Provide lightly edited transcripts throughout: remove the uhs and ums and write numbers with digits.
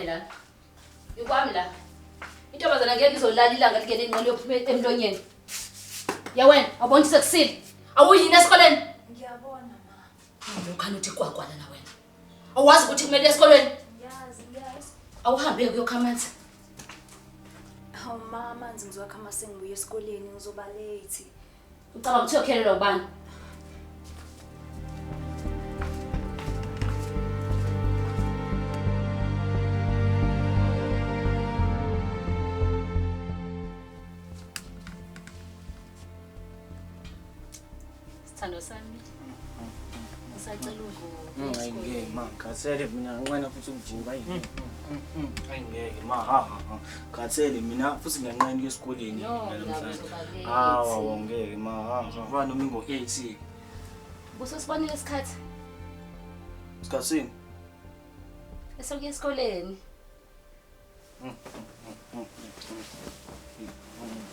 ngikubone lana. Ikwami la. Intombazana ngeke izolala ilanga lingene ingqondo yophuma emlonyeni. Ya wena, awubona ukuthi sekusile. Awuyini esikoleni? Ngiyabona ma. Ukhani uthi kwakwana na wena. Awazi ukuthi kumele esikolweni? Ngiyazi, ngiyazi. Awuhambe kuyokha amanzi. Hawu ma, amanzi ngizowakha uma sengibuya esikoleni ngizoba late. Ucabanga ukuthi uyokhelelwa ubani? Sithando sami. Ngisacela unguwe. Hayi ngeke ma, ngikhathele mina nginqena futhi ukujika hayi. Hayi ngeke ma, ha ha ha. Ngikhathele mina futhi ngiyanqena ukuya esikoleni No, mina namhlanje. uzoba late. Hawu ngeke ma, ha ha noma ingo-8. Usesibonile isikhathi Isikhathi sini? esokuya esikoleni.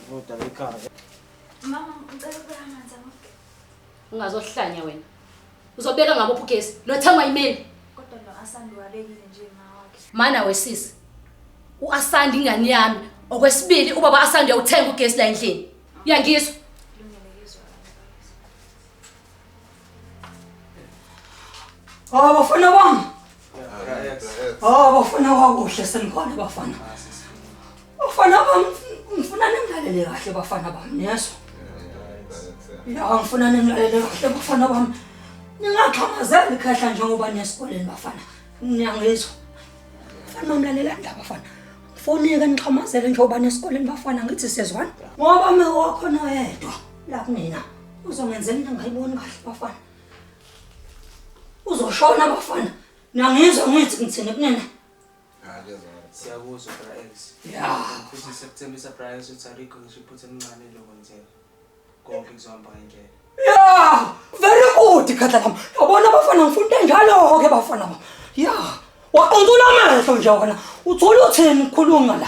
Kodwa ekhaya. Mama, ngicela ukubeka amanzi ami. Ungazohlanya wena. Uzobeka ngabophi ugesi? Lothengwa yimini. Kodwa lo Asandi wabekile nje ma wakhe. Mana wesisi. UAsandi ingane yami. Okwesibili ubaba Asandi uyawuthenga ugesi la endlini. Uyangizwa? Kulungile ngizwa. Oh bafana bami. Oh bafana kwakuhle senikhona bafana. Bafana bami ngifuna ningilalele kahle bafana bami niyezwa. Ya ngifuna ningilalele kahle bafana bami. Ningaxhamazeli khehla njengoba nesikoleni bafana. Niyangizwa. Bafana bami lalelani la bafana. Ngifonike nixhamazele njengoba nesikoleni bafana ngithi siyezwana. Ngoba me wakhona yedwa la kunina. Uzongenzela into engayiboni kahle bafana. Uzoshona bafana. Niyangizwa ngithi ngithini kunina. Siyakuzwa bra X. Ya. Futhi siyakuthembisa bra X ukuthi alikho ngisho iphutha elincane elokwenzeka. Konke kuzohamba ngendlela. Yeah, very good khehla lami. Yabona bafana ngifuna into enjalo-ke bafana bami. Yeah, waqontsula amehlo nje wena. Uthole uthini ukukhuluma la?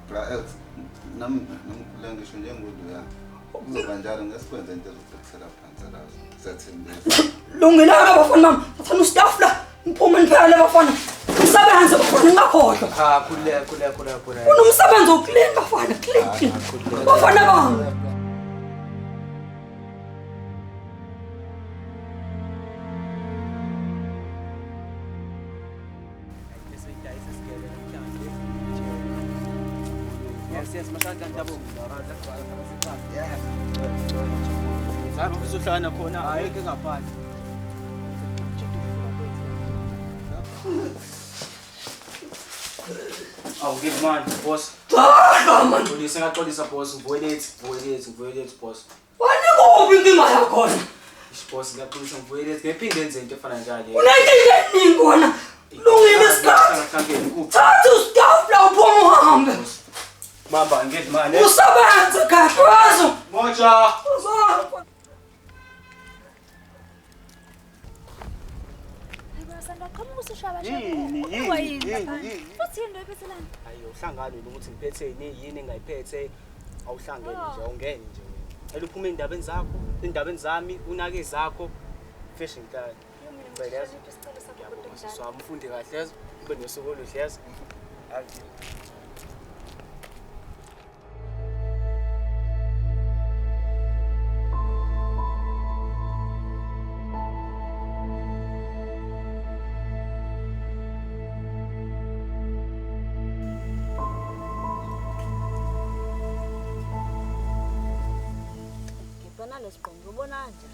Bra X, nami nami ngisho njengoduya. Kuzoba njalo ngesikwenza into ezobhekisela phansi la. Siyathembisa. Lungile-ke bafana bami. Thathani ustaff la. Niphume niphele bafana. Umsebenzi bafana ningakhohlwa. Cha, khululeka, khululeka, khululeka, khululeka. Kunomsebenzi wokuclean bafana, clean clean. Bafana bami. Yes, yes, mashaka ndabo. Hayi uzohlangana khona ayikho engaphandle. Awu ke manje boss. Cha man. Xolisa ngaxolisa boss, ngivuye late, ngivuye late, ngivuye late boss. Wanikuphi inkinga yakhona? Ish boss ngiyaxolisa ngivuye late. Ngiphinde ngenze into efana njalo. Unenkinga eningi wena. Lungile isikhathi. Thatha ustaff la uphume uhambe. Bamba ngeke manje. Usebenze kahle wazo. Moja. Uzohamba. Yini yini yini. Futhi yini lo iphethelani? Hayi uhlangane ukuthi ngiphetheni yini engayiphethe awuhlangene nje awungene nje wena. Cela uphume endabeni zakho, endabeni zami, unake zakho. Fish ngihlale. Ngicela yazi. Ngiyabonga sisi wami ufunde kahle yazi. Ube nosuku oluhle yazi. Hayi. Ngibona lesigqoko ubona nje.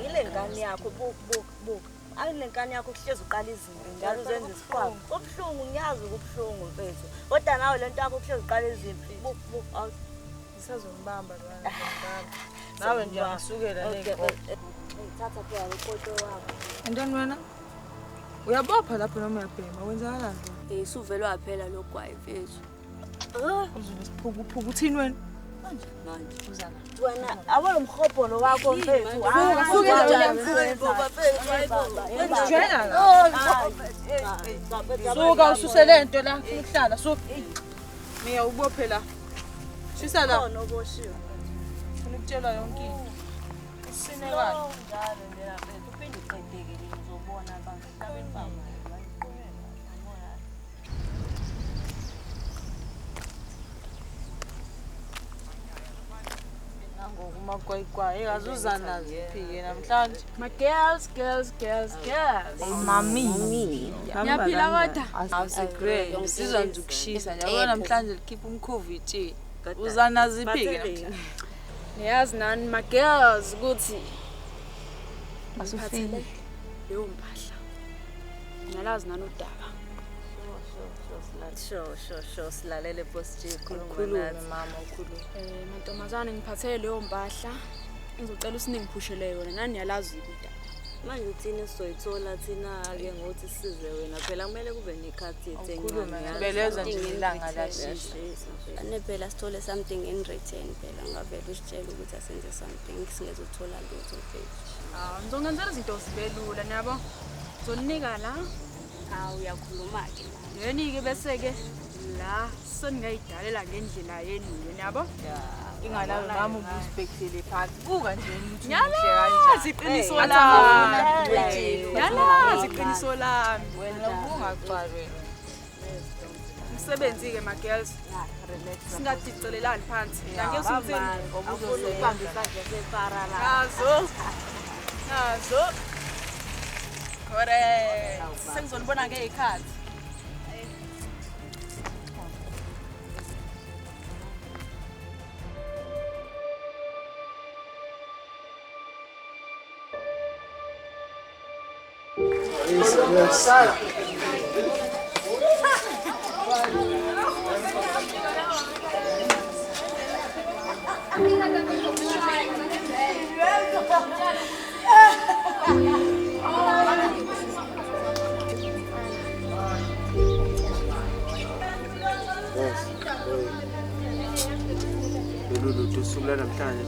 Ile ngane yakho buka buka buka. Ayile nkani yakho kuhlezi uqala izimpi njalo uzenza isiqwaba. Kubuhlungu ngiyazi kubuhlungu mfethu. Kodwa nawe lento yakho kuhlezi uqala izimpi. Buka buka. Awu Ngisazombamba lwana ngizombamba. Nawe nje angasukela Okay, le. Thatha phela ukoto wakho. Andoni wena? Uyabopha lapho noma uyabhema kwenzakalani? Eh suvele waphela logwayi mfethu. Uzobe siphukuphuku uthini wena? Manje. Wena abo lo mhobholo wakho mfethu. Jwayela la. Suka ususe le nto la, ufuna ukuhlala suka. Miya ubophe la. Shisa la. Khona oboshiwe. Ufuna ukutshelwa yonke into. Usine kahle. Njalo nje mfethu uphinde uqedeke nje uzobona abantu emhlabeni babo. Magwayigwayi azuzana ziphi namhlanje. My girls, girls, girls, girls. Mami. Ngiyaphila kodwa. Awusigrade. Sizwa nje ukushisa nje. Yabona namhlanje likhipha umkhovu itshe. Uzana ziphi ke namhlanje? Niyazi nani my girls ukuthi asufile leyo mpahla. Ngiyalazi nani udaba. Sho silalele boss G khuluma mama ukhuluma. Mantombazane ngiphathele leyo mpahla. Ngizocela usiningiphushele yona nani niyalazi udaba. Manje uthini sizoyithola thina ke ngokuthi size wena phela kumele kube nekhathi yethu encane. Beleza nje ilanga lashisa. Ane phela sithole something in return phela ngavela usitshela ukuthi asenze something singezothola lutho mfethu. Ah, ngizongenzela izinto zibe lula niyabo. Ngizolinika la. Ah, uyakhuluma ke. Yeni ke bese ke la sengingayidalela ngendlela yenu niyabo. Inganawe mama ubusibhekisele phansi. Buka nje ukuthi uhle kanjani. Iqiniso lami. Yalazi iqiniso lami. Wena ubungacwali wena. Umsebenzi ke ma girls. Singajicelelani phansi. Ngeke usumthini. Ubamba isandla separa la. Nazo. Nazo. Correct. Sengizonibona ngezikhathi.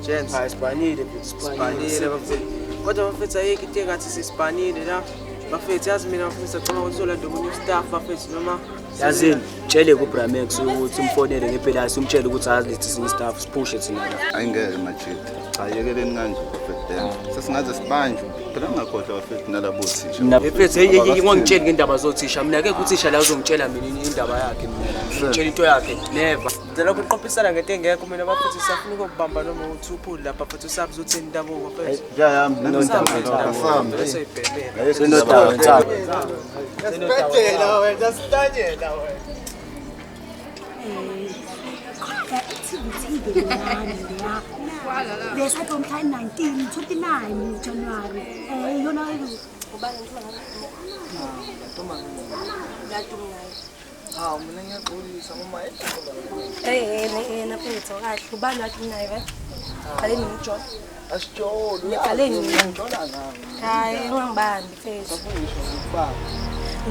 Gents, sibhanile sibhanile bafethu. Kodwa bafethu ayikho into engathi sisibhanile la. Bafethu yazi mina bafethu sacabanga ukuthi uzolanda omunye staff bafethu noma yazini tshele kuBramax ukuthi umfonele ngephelasi umtshele ukuthi azilethe sinye staff siphushe thina la. Ayingeke majita. Cha yekeleni kanje bafethu. Sesingaze sibanjwe. Phela ngakhohlwa bafethu nalabo thisha. Mina bafethu hey ngongitsheli ngendaba zothisha. Mina ke uthisha la uzongitshela mina indaba yakhe mina. Ngitshela into yakhe never. Lokho uqophisana ngento engekho mina bafethu siyafuna ukubamba noma u2 lapha bafethu sabe uthini indaba bafethu. Yami nondaba. Senodaba. Sibhedela wena sitanyela wena. Activity leya. Bese mhla 19 29 January. Yona Hawu mina ngiyaxolisa mama yena mfethu kahle ubani wathi naye we? Qaleni ngijolo. Asijolo. Niqaleni ngijola ngami. Hayi ungangibambi mfethu.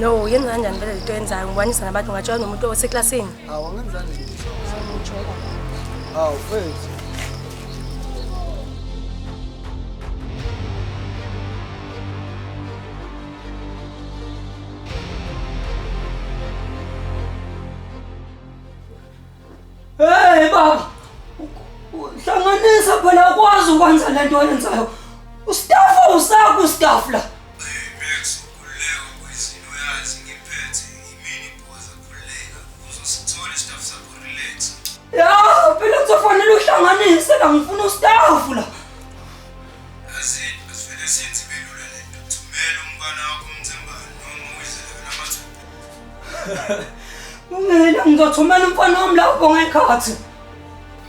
No, No, yenza kanjani vele lento yenzayo ngibanisa nabantu ngatshela nomuntu oseklasini. Hawu angenzani lutho. Hawu mfethu. Hey baba, hlanganisa phela ukwazi ukwenza lento oyenzayo. Ustaff usakho ustaff la. Ya, phela kuzofanele uhlanganise la ngifuna ustaff la. Azini asivele senze belula lento. Thumela umntwana wakho umthembayo noma uyizele wena amathuba. Ungela ngizothumela umfana wami lapho ngekhathi.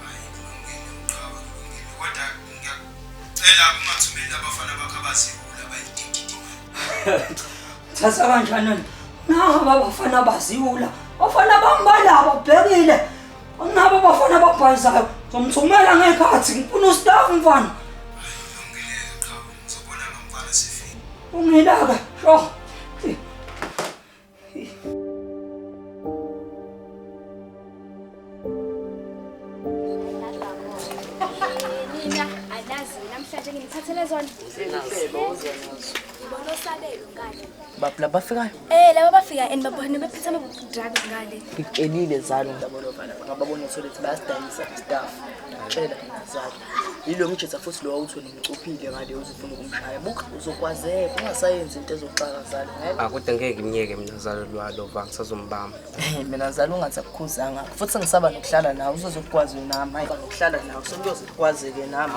Hayi kulungile uqhawe kulungile kodwa ngiyacela ungathumeli abafana bakho abaziwula abayidididi. Thatha kanjani? Naba abafana abaziwula. Abafana bami balaba bhekile. Nabo abafana ababhayizayo. Ngizomthumela ngekhathi ngifuna ustaff mfana. Hayi kulungile qhawe ngizobona ngomfana sifike. Ungilaka, sho. Namhlanje ngithathele zona. Ngibona osabelo ngale. Bapla bafikayo? Laba bafika and babona bephethe ama drugs ngale. Ngikutshelile zalo ngabona bana ngababona uthole ukuthi bayasidayisa staff. Tshela zalo. Yilo mjitha futhi lo wawuthi ngimcuphile ngale uzofuna ukumshaya. Buka uzokwazeka ungasayenzi into ezoxaka zalo. Akude ngeke ngimyeke mina zalo lwalo va ngisazombamba. Mina zalo ungathi akukhuzanga. Futhi ngisaba nokuhlala nawe uzozokwazi nami. Hayi nokuhlala nawe sekuyoze kukwazeke nami.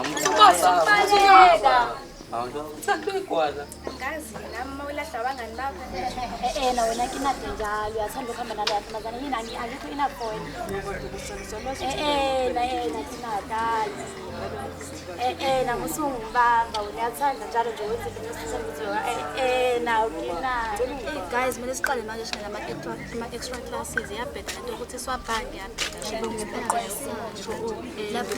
Awuntwana. Angazi nami uma ulahla abangani bakho. Na wena kinade njalo uyathanda ukuhamba naleya ntombazane yini angikho enough for wena. Na kinade. Na usungibamba uyathanda njalo nje wenza into esisebenzisa na ukinade. Guys, mina siqale manje singena ama-extra classes iyabheda lento ukuthi siwabhange iyabheda. Lapho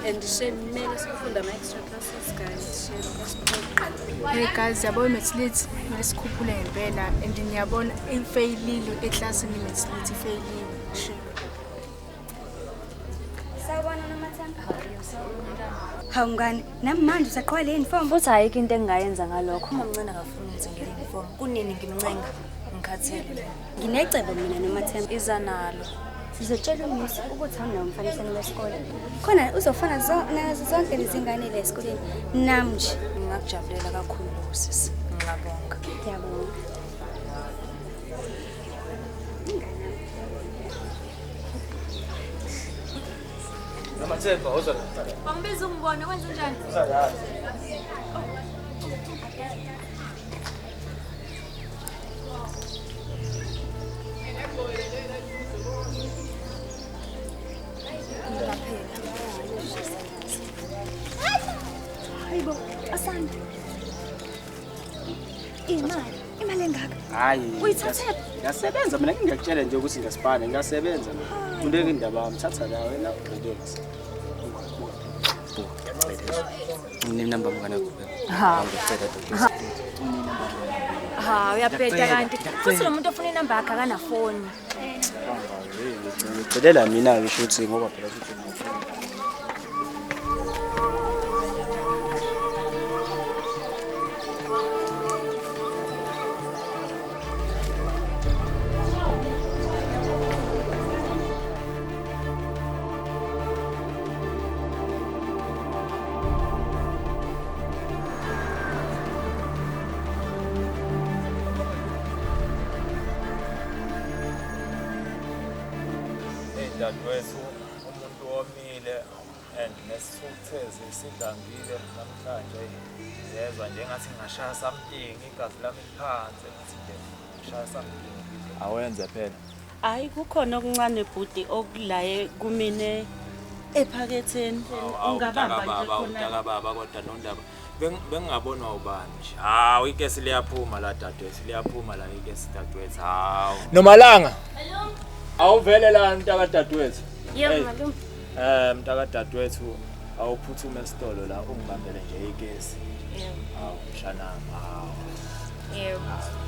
And shame kumele sifunde ama-extra classes guys. Hey guys, yabo imaths kumele sikhuphule ngempela and ngiyabona ifeyilile eklasini imaths ifeyilile. Sawubona Nomathemba. Hawu mngani, nami manje usaqoka le uniform. Futhi ayikho into engingayenza ngalokho. Uma mncane akafuni ngithengele uniform. Kunini ngimncenga? Ngikhathele. Nginecebo mina Nomathemba. Iza nalo. Sizotshela umisi ukuthi awunawo umfaniswano wesikole. Khona uzofana nazo zonke lezingane la esikoleni. Nami nje ngingakujabulela kakhulu lokho sisi. Ngiyabonga. Ngiyabonga. Nomathemba uza la. Wangibiza ungibone wenze njani? Uza la. Hayibo, Asanda. Imali engaka? Hayi. Uyithathephi? Ngiyasebenza mina ngiyakutshela nje ukuthi ngiyasipana, ngiyasebenza mina. Undeke indaba yami, thatha la wena relax. Unenamba mngane wakho. Ha. Ngicela doctor. Ha, uyabheda kanti. Futhi lo muntu ofuna inamba yakhe akanafoni. Ngicelela mina ke shuthi ngoba phela futhi Dadewethu umuntu womile and nesithukuthezi sidlangile namhlanje ngiyezwa nje ngathi ngingashaya something igazi lami liphansi ngathi nje ngishaya something. Awenze phela. Hayi kukhona okuncane bhuti okulaye kumine ephaketheni ungabamba nje khona. Mntakababa kodwa nondaba bengingabonwa ubani nje. Hawu ikesi liyaphuma la dadewethu liyaphuma la ikesi dadewethu. Hawu. Nomalanga. Awuvele la mntaka dadewethu. Yebo malume. Mntaka dadewethu awuphuthume esitolo la ungibambele nje ikesi. Yebo. Hawu mshanami. Hawu. Yebo.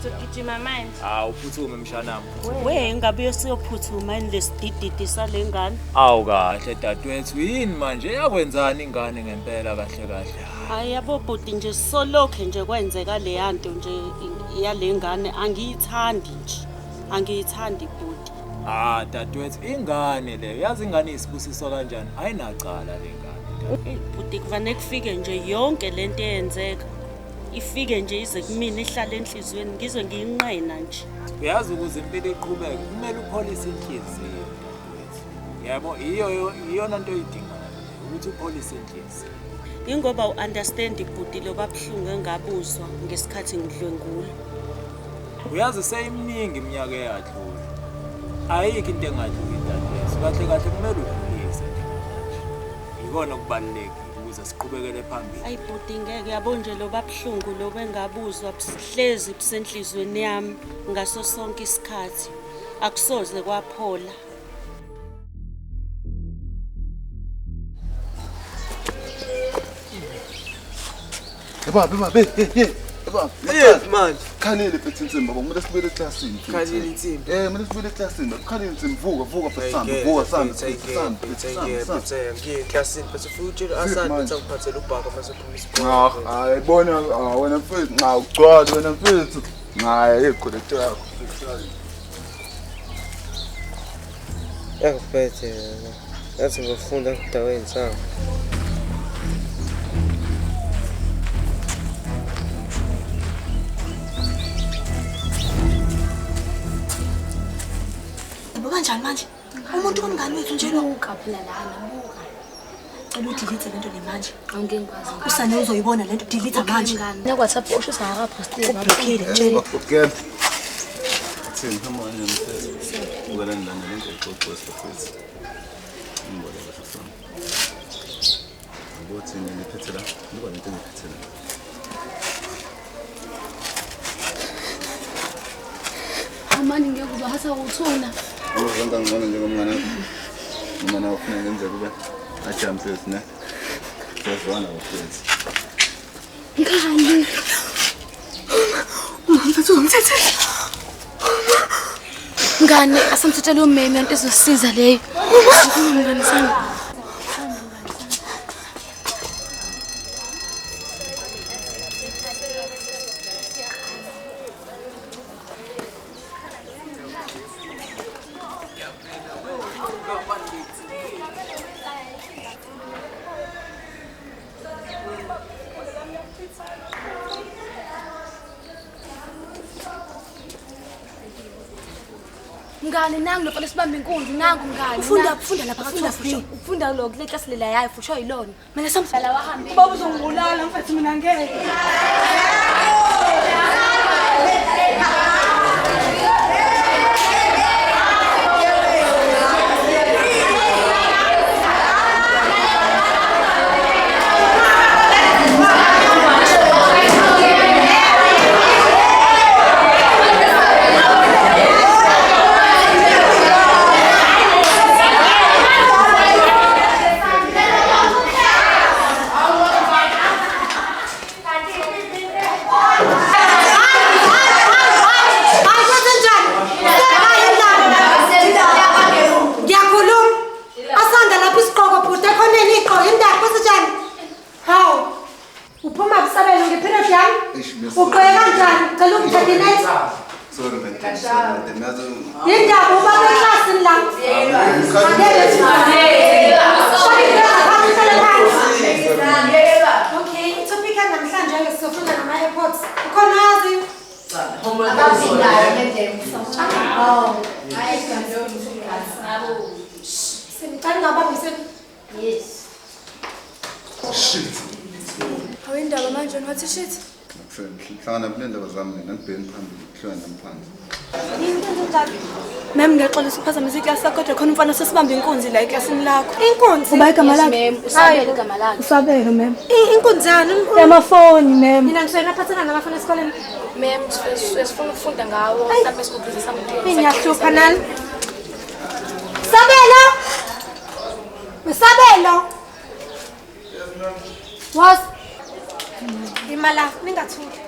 Sogijima manje. Hawu phuthume mshanami. We ngabe uyosiyophuthuma yini lesidididi sale ngane? Awu kahle dadewethu yini manje yakwenzani ingane ngempela kahle kahle. Hayi yabo bhuti nje solokhe nje kwenzeka le yanto nje yale ngane angiyithandi nje. Angiyithandi bhuti. Ah dadewethu ingane le yazi ingane isibusiso kanjani ayinacala le ngane. Bhuti kufanele kufike nje yonke lento eyenzeka. Ifike nje ize kumina ihlale enhlizweni ngizwe ngiyinqena nje. Uyazi ukuze impilo iqhubeke kumele upholise inhliziyo dadewethu. Yebo iyona nto oyidingayo ukuthi upholise inhliziyo. Ingoba u-understand bhuti lo babuhlungu engabuzwa ngesikhathi ngidlwengula. Uyazi seyiminingi iminyaka eyadlula. Ayikho into engadluli dadewethu. Kahle kahle kumele udlulise nje manje. Ikona okubalulekile ukuze siqhubekele phambili. Ayi bhuti ngeke yabo nje lo babuhlungu lo bengabuzwa buhlezi busenhlizweni yami ngaso sonke isikhathi. Akusoze kwaphola. Baba, hey. Baba, manje. Khalile phethe insimbi baba, kumele sibuyele eklasini. Khalile insimbi. Kumele sibuyele eklasini. Khalile insimbi, vuka futhi sambe, vuka sambe, sambe. Ngiye eklasini bese futhi asande ukuthi angiphathele ubhaka mase phuma isikole. Hayi bona wena mfethu, nxa ugcwala wena mfethu. Hayi yekho lento yakho. Yakuphethe yena. Yathi ngifunda ngidakwe insangu. Yabo kanjani manje? Umuntu komngani wethu nje lo. Buka phela lana, buka. Cela udelete lento le manje. Angeke ngikwazi. Usane uzoyibona lento, delete manje. Na WhatsApp usho singakaphostile. Ublockile tshela. Okay. Thini hamba kanje mfethu. Ngicela ngilanda lento exoxo futhi. Ngibona kahle sami. Ngokuthi ngiphethe la, ngoba lento ngiphethe la. Amani ngeke uzohasa uthuna. Uzonka ngcono njengomngane. Noma nawe ufuna ngenze kube ajampe ne. Siyazwana bafethu. Ngani? Mfethu uzomthethela. Ngani asamthethela umeme into ezosiza leyo. Ngani sami. Mngani nangu lo mfana sibamba inkunzi nangu mngani. Ufunda lapha ka-12B. Ufunda lo kule class lela yayo futhi oyilona. Mina samsala wahambe. Ubaba uzongibulala mfethu mina ngeke. Ma'am, ngiyaxolisa ukuphazamisa iklasi lakho kodwa khona umfana sesibamba inkunzi la eklasini lakho. Inkunzi? Uba igama lakhe? Usabelo igama lakhe. Usabelo ma'am. Inkunzi yani? Yamafoni ma'am. Mina ngisuke ngaphathana namafoni esikoleni. Ma'am, sifuna ukufunda ngawo mhlawumbe sikubhizi something. Ngiyahlupha nani? Sabelo! Sabelo! Was imala ningathuli.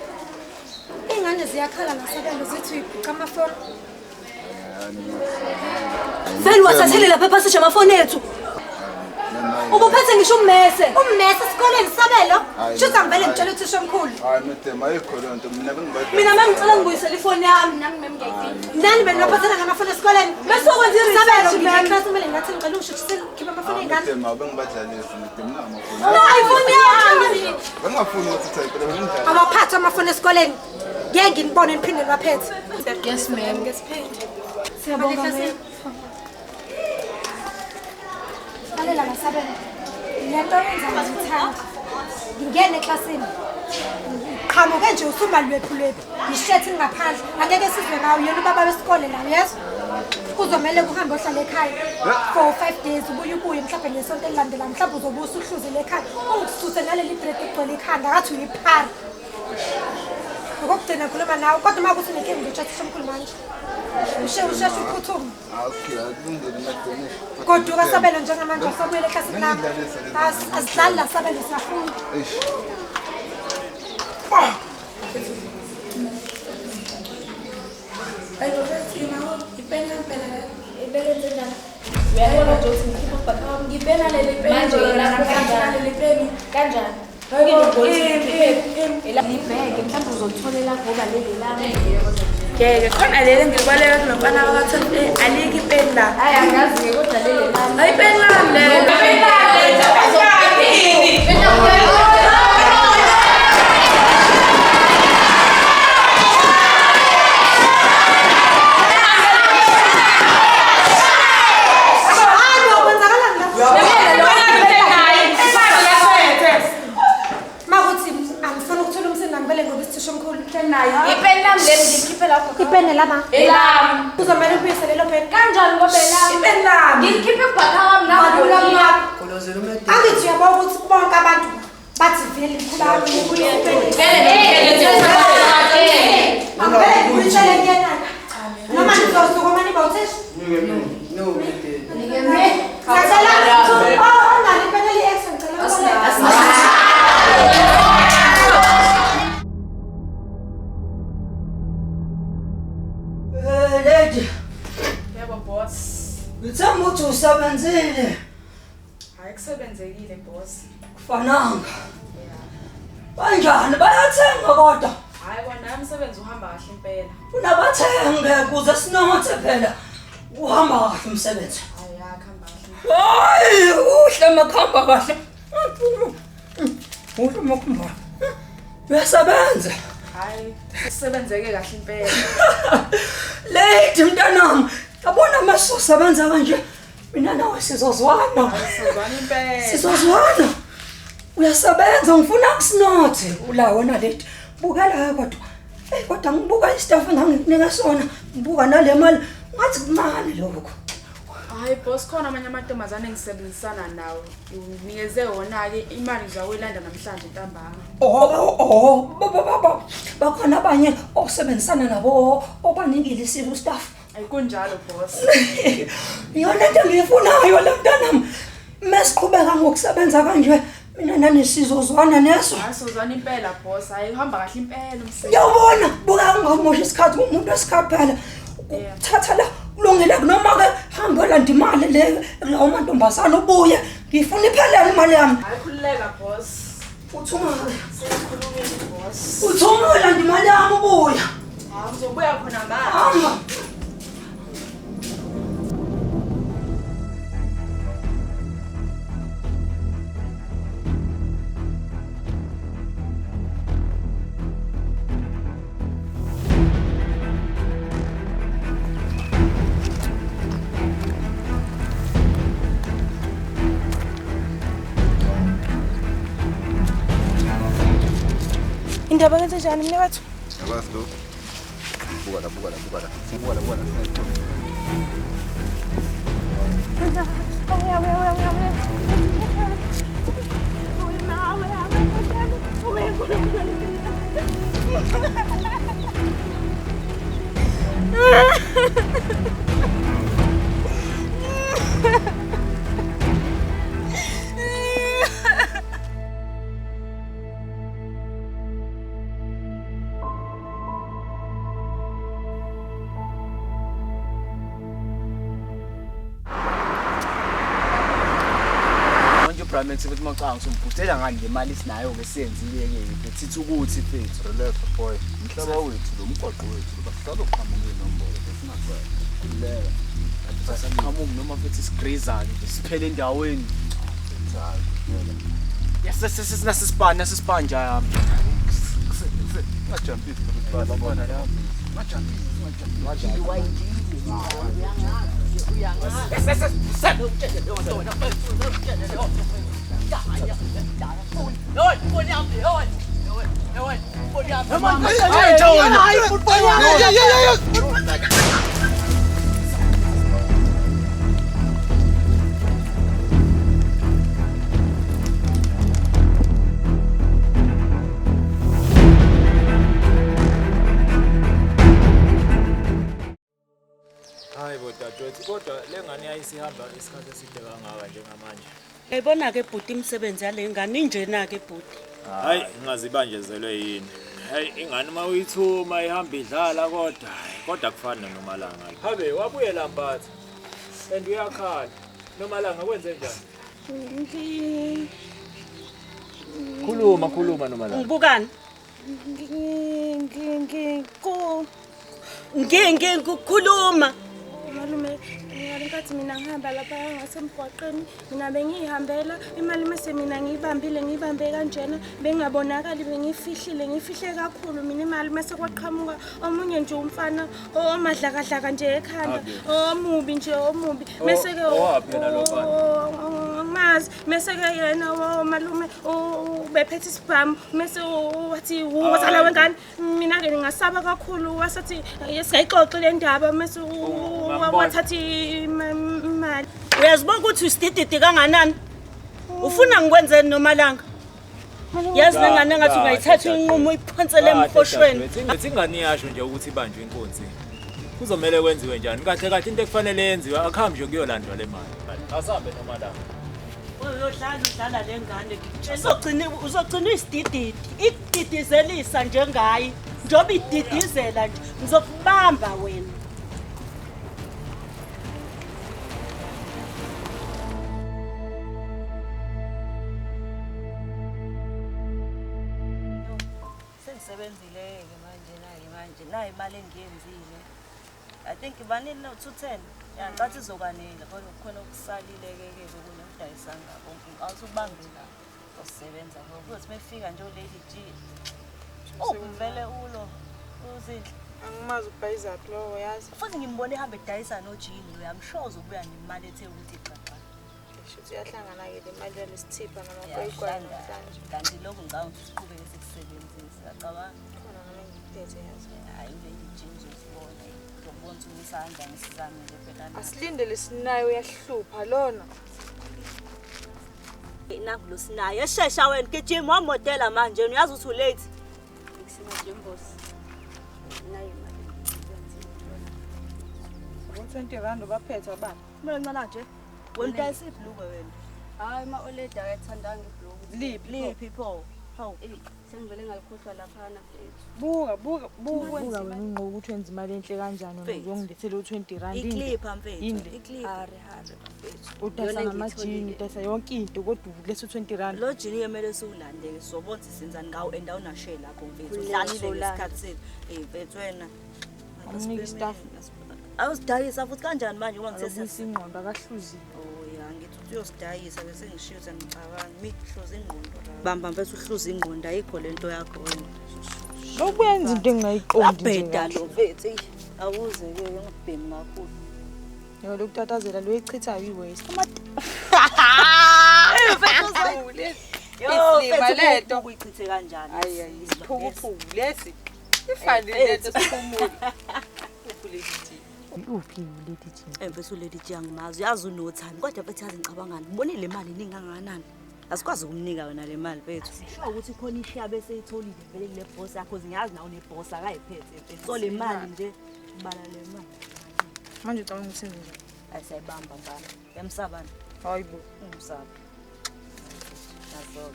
Ingane ziyakhala nasabelo zithi uyibhuqa amafoni. Vele wathathele lapha ephasisha amafoni ethu. Ubuphethe ngisho ummese. Ummese esikoleni Sabelo. Shuthi angivele ngitshela uthisha omkhulu. Hayi madam, ayikho leyo nto mina bengibadla. Mina ma'am ngicela ngibuyisele ifoni yami. Nami ma'am ngiyayidinga. Nani benginaphathana ngamafoni esikoleni? Bese ukwenza i-research ma'am. Bese kumele ngathi ngicela ungishuthisele khipha amafoni ey'ngane. Madam, bengibadlalisa madam namafoni. No, ifoni yami. Bengingafuni ukuthi type bengidlala. Awaphathwa amafoni esikoleni. Ngeke nginibone niphinde niwaphethe. Yes ma'am, ngesiphethe. Siyabonga ma'am. Lalela Masabelo. Lento oyenza ngiyithanda. Ngingena eklasini. Qhamuke nje usumalwephu lwephu. Ngishethi ngaphandle. Angeke sizwe ngawo yena ubaba wesikole la, uyezwa? Kuzomele kuhambe ohlale ekhaya for 5 days ubuye ubuye mhlawumbe ngesonto elilandelayo mhlawumbe uzobuya usuhluzile ekhaya. Ungikususe naleli bread egcwele ikhanda ngathi uyiphara. Ngokugcina ngikhuluma nawe kodwa uma kuthi unenkinga ngitshathisha omkhulu manje. Usheshe uphuthume. Okay, akulungile madam. Goduka Sabelo njengamanje usabuyele eklasini lakho. Asidlali la Sabelo siyafunda. Eish. Uyabona nje ukuthi ngikhipha ubhaka wami ngipena leli peni. Manje leli peni kanjani? Libheke mhlawumbe uzolitholela ngoba leli lami. Ngeke khona leli ngiliboleka kunomfana waka-12A alikho ipeni la. Hayi angazi ke kodwa leli lami. Hayi ipeni lami lelo. Ipeni lami lelo. Ipeni lami leli ngilikhiphe lapho. Ipeni lama. Elami. Kuzomele ubuyise lelo peni. Kanjani ngoba elami? Ipeni lami. Ngilikhiphe kubhaka wami la. Angithi uyabona ukuthi bonke abantu bathi vele mkhulu wami ubuyise ipeni. Angivele ngibuyisele kuyena. Noma nizosukuma niba uthisha? No. Ngicela oh onalo ipeni eli-extra ngicela ukuboleka. Lady. Yebo boss. Ngithemba ukuthi usebenzile. Hayi kusebenzekile boss. Kufananga. Kanjani bayathenga kodwa? Hayi kona umsebenzi uhamba kahle impela. Unabathenge kuze sinothe phela. Uhamba kahle umsebenzi. Hayi yakhamba kahle. Hayi uhle makhamba kahle. Uhle makhamba. Uyasebenza. Hayi kusebenzeke kahle impela. Lady mntanami, yabona masusebenza kanje mina nawe sizozwana. Sizozwana impela. Sizozwana. Uyasebenza ngifuna kusinothe ula wena lady. Bukela kodwa. Hey kodwa ngibuka istaff engangikunika sona, ngibuka nale mali ngathi kumane lokho. Hayi boss khona amanye amantombazane engisebenzisana nawo. Nginikeze wona ke imali ngizoyilanda namhlanje ntambama. Oh baba bakhona abanye osebenzisana nabo obanikile isilo staff. Ayikunjalo boss. Iyona into engiyifunayo le mntanami. Mesiqhubeka ngokusebenza kanje mina nani sizozwana neso. Hayi sizozwana impela boss. Hayi uhamba kahle impela umsebenzi. Ngiyabona buka ungamosha isikhathi umuntu esikhaphela. Thatha la kulungile noma ke hamba landa imali le lawo mantombazana ubuye ngifuna iphelele imali yami. Hayi khululeka boss. Uthuma sikhulumile boss. Uthuma landa imali yami ubuya. Hayi ngizobuya khona manje. Indaba yenze njani mina wethu? Yabazi lo. Buka la buka la buka la. Buka la buka la. Manje ukuthi mawucanga usumbhustela ngani le mali sinayo ke siyenzile ke thithi ukuthi mfethu. Relax boy. Umhlaba wethu lo mgwaqo wethu basazoqhamuka inombolo besingasayi. Khululeka. Sasaqhamuka noma mfethu sigriza nje siphele endaweni. Yes yes nasisipana nasisipanja yami. Ngajumpisi ukuthi babona la. Ngajumpisi ngajumpisi. Hayi bo dadewethu kodwa le ngane yayisihamba isikhathi eside kangaka njengamanje. Uyayibona ke bhuti imisebenzi yale ngane injena ke bhuti. Hayi ngingazibanjezelwe yini. Hayi ingane uma uyithuma ihamba idlala kodwa kodwa kufana nomalanga. Habe wabuyela mbatha. And uyakhala. Nomalanga kwenze njani? Khuluma khuluma nomalanga. Ngibukani? Ngikukhuluma. Malume, ngalenkathi mina ngihamba lapha ngasemgwaqeni, mina bengihambela imali mase mina ngiyibambile ngiyibambe kanjena, bengabonakali bengifihlile, ngifihle kakhulu mina imali mase kwaqhamuka omunye nje umfana omadlakadlaka nje ekhanda, omubi nje omubi. Mase ke owaphi yena lo mfana? Angimazi. Mase ke yena malume ubephethe isibhamu, mase wathi wozala wengane. Mina ke ngingasaba kakhulu, wasathi singayixoxi le ndaba mase wathatha imali. Uyazibona ukuthi usidididi kanganani? Ufuna ngikwenzeni nomalanga? Yazi lengane ngathi ungayithatha inqumo uyiphonsele emhoshweni. Ngithi ingane iyasho nje ukuthi ibanjwe inkunzi. Kuzomele kwenziwe njani? Kahle kahle into ekufanele yenziwe akuhambe nje kuyolandwa le mali. Asambe nomalanga. Uyodlala udlala lengane. Uzogcina isidididi. Ikudidizelisa njengayi. Njoba ididizela nje ngizokubamba wena. Sengisebenzile-ke manje nayi manje nayi imali engiyenzile. I think ibanini no 210. Ya ngicathi izokwanela kodwa kukhona okusalile-ke ke okunokudayisanga konke. Awusubambe la usebenza ngoba kuzothi mefika nje uLady G. Oh vele ulo uzinhle. Angimazi ubhayizaphi lowo yazi. Futhi ngimbone ehamba edayisa nojini lo yamshoza ubuya nemali ethe ukuthi xaxa. Shuthi uyahlangana-ke le mali yalesithipha namakwayikwayo namhlanje. Kanti lokhu ngicabanga ukuthi siqhubeke sikusebenzise. Uyacabanga? Khona nami ngikuphethe yazi. Hhayi uLady G uzosibona. Uzobona ukuthi umisa kanjani sizamile phela. Asilinde lesinayo uyahlupha lona. Nangu lo sinayo. Eshesha wena gijima wamodela manje uyazi ukuthi ulate. Ngisimanje mbosi. Nayo imali. Ngo-20 rand baphethe ababa. Kumele ncane nje. Wena udayisa ibhlukwe wena. Hayi ma oledi akayithandanga ibhlukwe. Liphi liphi pho? Hawu. Sengivele ngalikhohlwa laphana mfethu. Buka buka buka wena ungqo ukuthi wenza imali enhle kanjani uzongilethela u20 rand. Iclipha mfethu. Iclipha. Hare hare mfethu. Udayisa ngamajini, udayisa yonke into kodwa uletha u20 rand. Lo jini kumele siwulandeke sizobona ukuthi senzani ngawo and awunashare lapho mfethu. Udlalile ngesikhathi sethu. Eh mfethu wena. Amnike staff. Awusidayisa futhi kanjani manje ngoba ngisese ingqondo akahluzile. Oh ya ngithi uthi uyosidayisa bese ngishiyo ukuthi angicabangi mihluza ingqondo la. Bamba mfethu uhluza ingqondo ayikho lento yakho wena. Lokwenza into engingayiqondi nje. Abheda lo mfethu. Awuze ke ngibhemi kakhulu. Yebo lokutatazela lo ichithayo iwaste. Yo mfethu ukuyichithe kanjani? Hayi hayi isiphukuphuku lesi. Ifanele lento siphumule. Uphi Uphi uLady G? Mfethu uLady G angimazi, uyazi unothando kodwa mfethu yazi ngicabangani. Ubonile le mali iningi kangakanani? Asikwazi ukumnika wena le mali mfethu. Sisho ukuthi khona ishiya bese itholile vele kule boss yakho, ngiyazi nawe uneboss akayiphethe mfethu. So le mali nje bala le mali. Manje ucabanga ukuthi senze njani? Ayisayibamba mfana. Uyamsabana? Hayibo, umsaba. Nazo.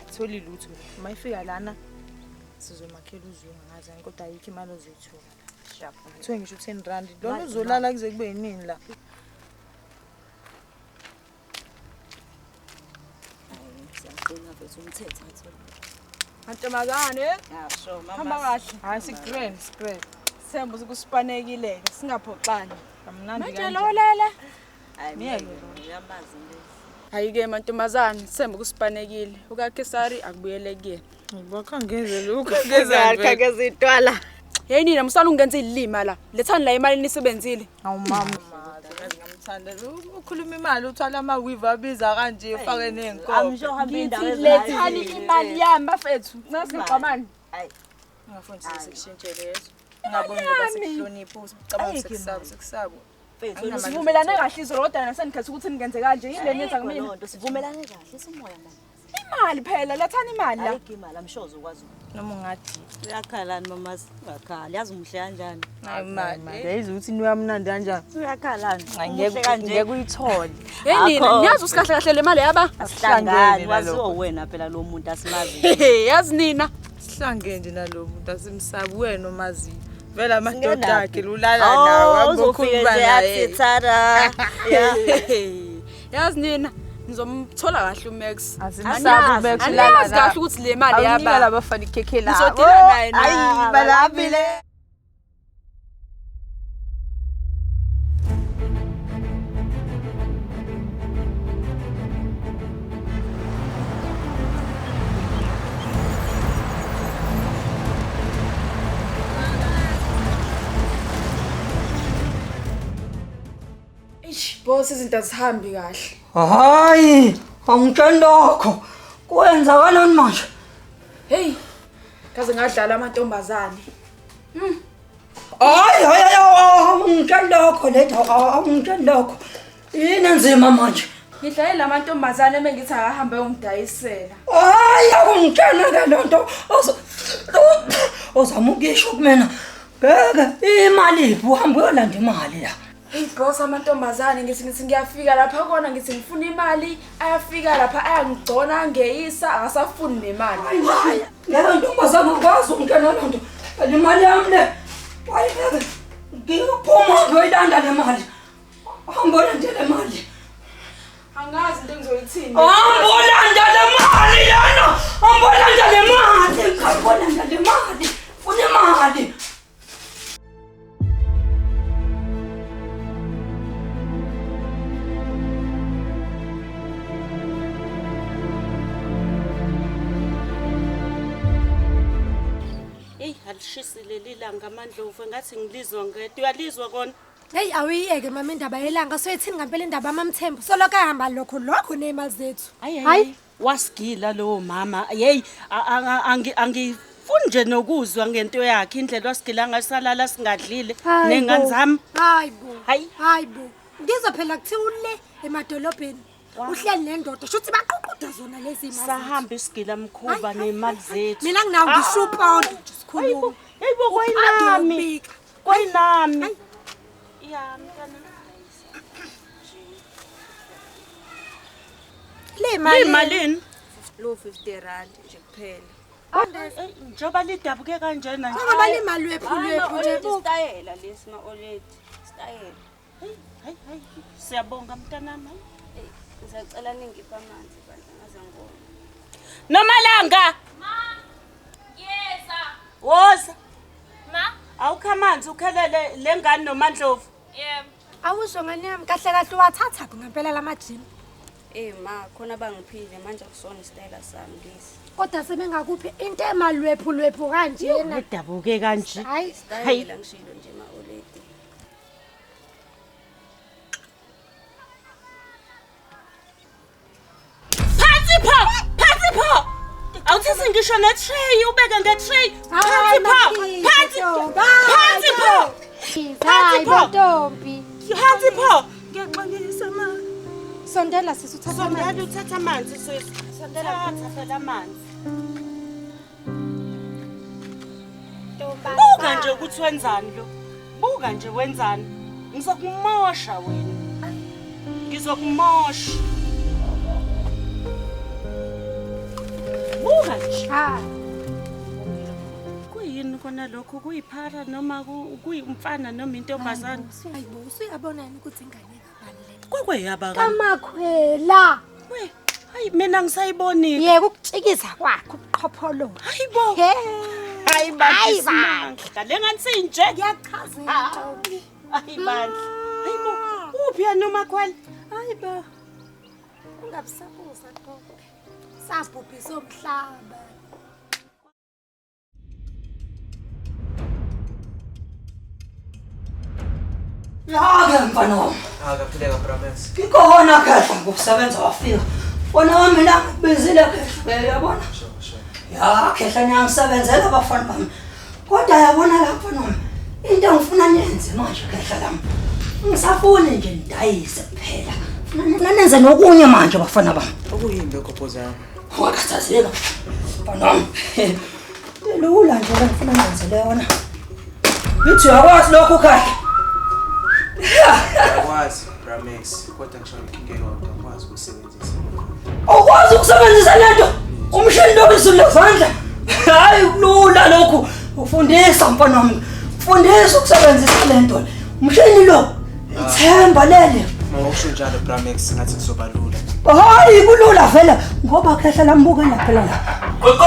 Atholi lutho. Mayifika lana sizomakhela uzungu ngazi kodwa ayikho imali ozoyithola la. Sharp. Kuthiwe ngisho 10 rand. Lona uzolala kuze kube yinini la? Siyaqina mfethu umthetho athole. Mantombazane. Ya sure mama. Hamba kahle. Hayi sigrand, sigrand. Sithemba ukuthi singaphoxani. Kamnandi Manje lo lele. Hayi Ngiyeke uyamazi mfethu. Hayi-ke mantombazane, sithemba ukusipanekile. UkaKesari akubuyele kuyena. Bakhangeze lokhu Khangeze intwala. Hey nina musana ungenza ilima la. Lethani la imali nisebenzile. Awu mama. Ngamthanda. Ukhuluma imali uthwala ama weave abiza kanje ufake nezinkomo. I'm sure hamba indawo Ngithi lethani imali yami bafethu. Ngasixabani. Hayi. Ungafuni sikushintshele yezo. Ngabona ngoba sikuhlonipha usicabanga sekusabo sekusabo. Mfethu Sivumelane kahle izolo kodwa nasenikhetha ukuthi ningenze kanje. Yini le niyenza kumina? Lento sivumelane kahle simoya mama. Imali phela lethani imali la. Ayikho imali I'm sure uzokwazi. Noma ungathi Uyakhalani mama? Ungakhala. Yazi umuhle kanjani? hayi imali. Yayizi ukuthi niyamnandi kanjani. Uyakhalani? Ngeke ngeke uyithole. Hey nina niyazi usikahle kahle le mali yaba? Asihlangani waziwa wena phela lo muntu asimazi. Yazi nina. Sihlange nje nalo muntu asimsabi wena omaziyo. Vele amadoda akhe lulala nawo Uzofike abukhuluma nje naye. athi thara. Yazi nina. Nizomthola kahle uMax. Asimsabi uMax, ulala Aniyazi la. kahle ukuthi le mali Awunika yaba. labafana ikhekhe labo. Ngizodila naye na. Ayi, balambile. Eish, boss izinto azihambi kahle. Hayi, angitsheli lokho. Kwenzakalani manje? Hey, kaze ngadlala amantombazane. Hayi, hayi, hayi, angitsheli lokho letha, angitsheli lokho. Yini enzima manje? Ngidlale lamantombazane emengithi akahambe yongidayisela. Hayi, akungitshela ke lento. Ozama ukuyisho kumina. Ngeke imali iphi uhambe uyolanda imali la. Hey boss, amantombazane ngithi ngiyafika lapha kona ngithi ngifuna imali, ayafika lapha ayangigcona angeyisa akasafuni nemali. Hayi, leyo ntombazane akwazi ukungena loo nto. Le mali yami le. Hayi ngeke. Ngiyophuma ngiyoyilanda le mali. Hamba uyolanda le mali. Angazi into engizoyithini. Hamba uyolanda le mali lana. Hamba uyolanda le mali. Hamba uyolanda le mali. Funa imali. Eyi, alishisi leli langa amandlovu engathi ngilizwa ngedwa. Uyalizwa kona? Hey, awuyiyeke mama indaba yelanga. Soyithini ngempela indaba kaMamthembu? Soloko ahamba lokho lokho nemali zethu. Hayi, wasigila lowo mama. Hey, angifuni nje nokuzwa ngento yakhe indlela wasigila ngayo salala singadlile nengane zami. Hayi bo. Hayi bo. Ngizwa phela kuthiwa ule emadolobheni. Uhleli nendoda shuthi baququda zona lezi imali. Sahamba isigila mkhuba nemali zethu. Mina nginawo ngisho upondo nje sikhuluma. Hayibo kwayinami. Kwayinami. Ya mntana. Le mali. Le malini? Lo 50 rand nje kuphela. Njengoba lidabuke kanjena nje. Ngoba limali lwephu nje buka. Stayela lesi ma oledi. Stayela. Hey hey hey. Siyabonga mntanami. Ngizocela ningiphe amanzi bandla ngaze ngibone. Nomalanga. Ma. Yeza. Woza. Ma. Awukho amanzi ukhelele lengane noMandlovu. Yebo. Awusho ngane yami kahle kahle wathatha ngempela lamajini. Eh ma khona bangiphile manje akusona isitayela sami lesi. Kodwa sebengakuphi into emalwephu lwephu kanjena. Edabuke kanje. Hayi, stayela ngishilo nje ma oledi. Phansi pho! Phansi pho! Awuthi ngisho ne-tray ubeke nge-tray. Phansi pho! Phansi! Phansi pho! Phansi pho! Ntombi. Phansi pho! Ngiyaxolisa ma. Sondela sisi uthatha amanzi. Sondela uthatha amanzi sisi. Sondela uthatha amanzi. Buka nje ukuthi wenzani lo. Buka nje wenzani. Ngizokumosha wena. Ngizokumosha. Buka nje. Kuyini kona lokho kuyiphara noma kuyumfana noma intombazana? Hayibo, usuyabona yini ukuthi ingane kabani le? Kwakweyaba kaMakhwela. We, hayi mina ngisayibonile. Yeke ukutshikiza kwakhe ubuqhopholo. Hayibo. Hayi bandla. Le ngani sinje? Ngiyachazela ntombi. Hayi bandla. Hayibo, uphi yena uMakhwela? Hayibo. Ungabusabuza ntombi. Sabhubhisa umhlaba. Ya ke mfana wami. Akaphileka Brahms. Ngikhona khehla ngokusebenza wafika. Wona wami la ngikubizile khehla uyabona? Ya khehla niyangisebenzela abafana bami. Kodwa yabona la mfana wami into engifuna niyenze manje khehla lami. Ngisafuni nje nidayise kuphela. Funa nenze nokunye manje bafana bami. Okuyini lokho Phozana? Ungakhathazeka. Mfana wami. Lula nje ngifuna nenzele yona. Ngithi uyakwazi lokhu khehla. Uyakwazi Brahms, kodwa ngisho inkinga eyodwa angikwazi ukusebenzisa. Awukwazi ukusebenzisa lento? Umshini lo izulu lezandla. Hayi kulula lokhu. Ufundisa mfana wami. Ufundisa ukusebenzisa lento. Umshini lo ithemba leli. Mawusho njalo Brahms ngathi kuzoba lula. Hayi kulula vele ngoba khehla lambukela phela la. Gogo!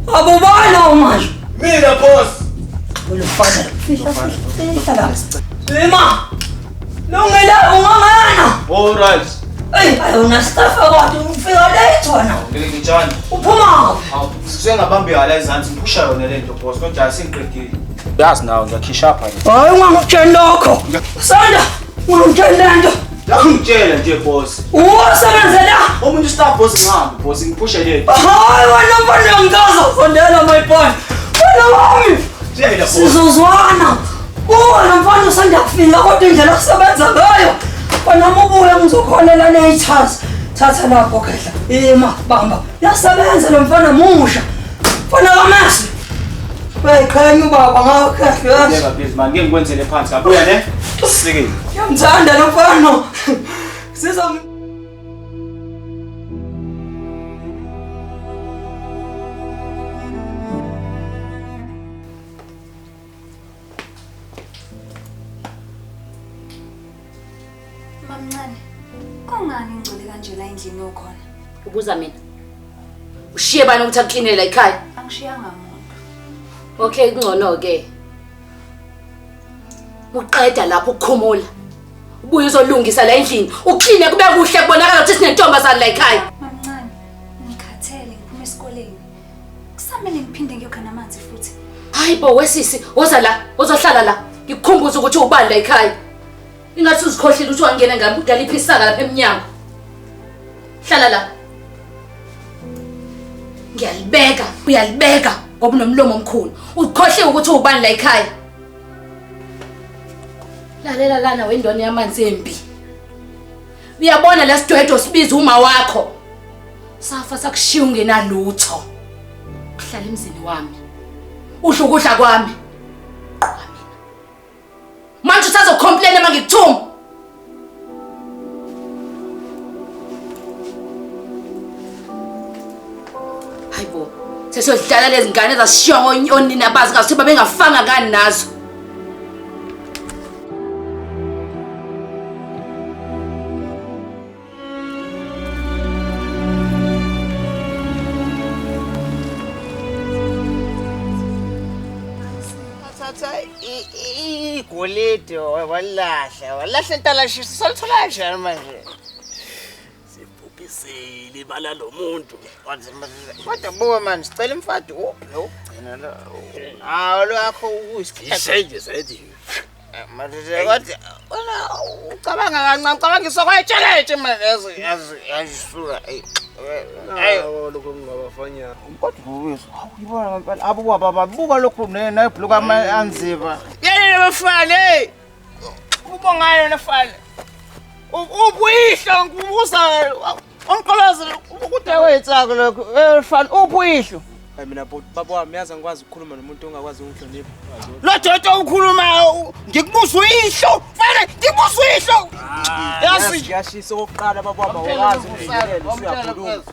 Abubana manje. Mina boss. Ulufana. Fihla fihla la. Sima. Lungile ungangena. All right. Ey, ayona staff kodwa ufika late wena. Ngitshani. Uphuma. Hawu, sengabambi la ezansi ngiphusha yona lento boss kodwa sengiqedile. Yazi nawe ngiyakhishwa apha. Hayi ungangitsheli lokho. Sanda, ungangitsheli lento. Ngiyakutshela nje boss. Uwasebenzela. Omunye staff boss ngihambe boss ngiphushe lento. Hayi wena mfana ngikaza sondela my boy. Wena wami. Tshela boss. Sizozwana. Kuwena mfana usanda kufika kodwa indlela okusebenza ngayo. Wena ubuye ngizokholela neyithazi. Thatha lapho khehla. Ima bamba. Yasebenza lo mfana musha. Mfana kaMasi. Uyayiqhenya ubaba ngawo khehla yazi. Yeka please man, ngeke ngikwenzele phansi kabuya ne. Sikile. Ngiyamthanda lo mfana. Siza Mamncane, kungani ngigcwele kanje la endlini okhona? Ubuza mina. Ushiye bani ukuthi akuklinele la ekhaya? Angishiyanga muntu. Okay, kungcono ke. Uqeda lapho ukukhumula. Ubuye uzolungisa la endlini. Ukline kube kuhle kubonakala ukuthi sinentombazane la ekhaya. Mamncane, ngikhathele ngiphuma esikoleni. Kusamele ngiphinde ngiyokha namanzi futhi. Hayi bo wesisi, woza la, uzohlala la. Ngikukhumbuza ukuthi ubani la ekhaya. Ingathi uzikhohlile ukuthi wangena ngaliphi isaka lapha emnyango. Hlala la. Ngiyalibeka, uyalibeka ngoba unomlomo omkhulu. Uzikhohliwe ukuthi ubani la ekhaya. Lalela lana wendoni yamanzi embi. Uyabona lesidwedwe sibiza uma wakho. Safa sakushiya ungenalutho. Uhlala emzini wami. Udla ukudla kwami. Manje usazocomplain uma ngikuthuma. Hayibo, sesiyodlala lezi ngane ezasishiya onina bazi ngathi babengafanga ngani nazo. Thatha igolide walahla walahla intalashisa salithola kanjani manje? Sibhubhisile ibala lomuntu. Kodwa buka manje sicela imfadi uphi lo ugcina lo. Hawu lwakho uyisikhathi. Isenje sethi. Manje kodwa wena ucabanga kancane ucabangisa kwayitsheletshe manje yazi yazi yayisuka. Ayi lokho kungabafanyana. Kodwa bubisa awuyibona ngempela abuka baba buka lokhu nebhuluku anzima. Yena bafana hey. Ubongayo nafana. Ubuyihlo ngikubuza umqolozi ukude wetsako lokho fana ubuyihlo. Hayi mina baba wami yazi angikwazi ukukhuluma nomuntu ongakwazi ukungihlonipha. Lo jojo ukhuluma ngikubuza uyihlo fana ngikubuza uyihlo. Yazi ngiyashisa okokuqala baba wami awukazi ungiyelela usuyakhuluma.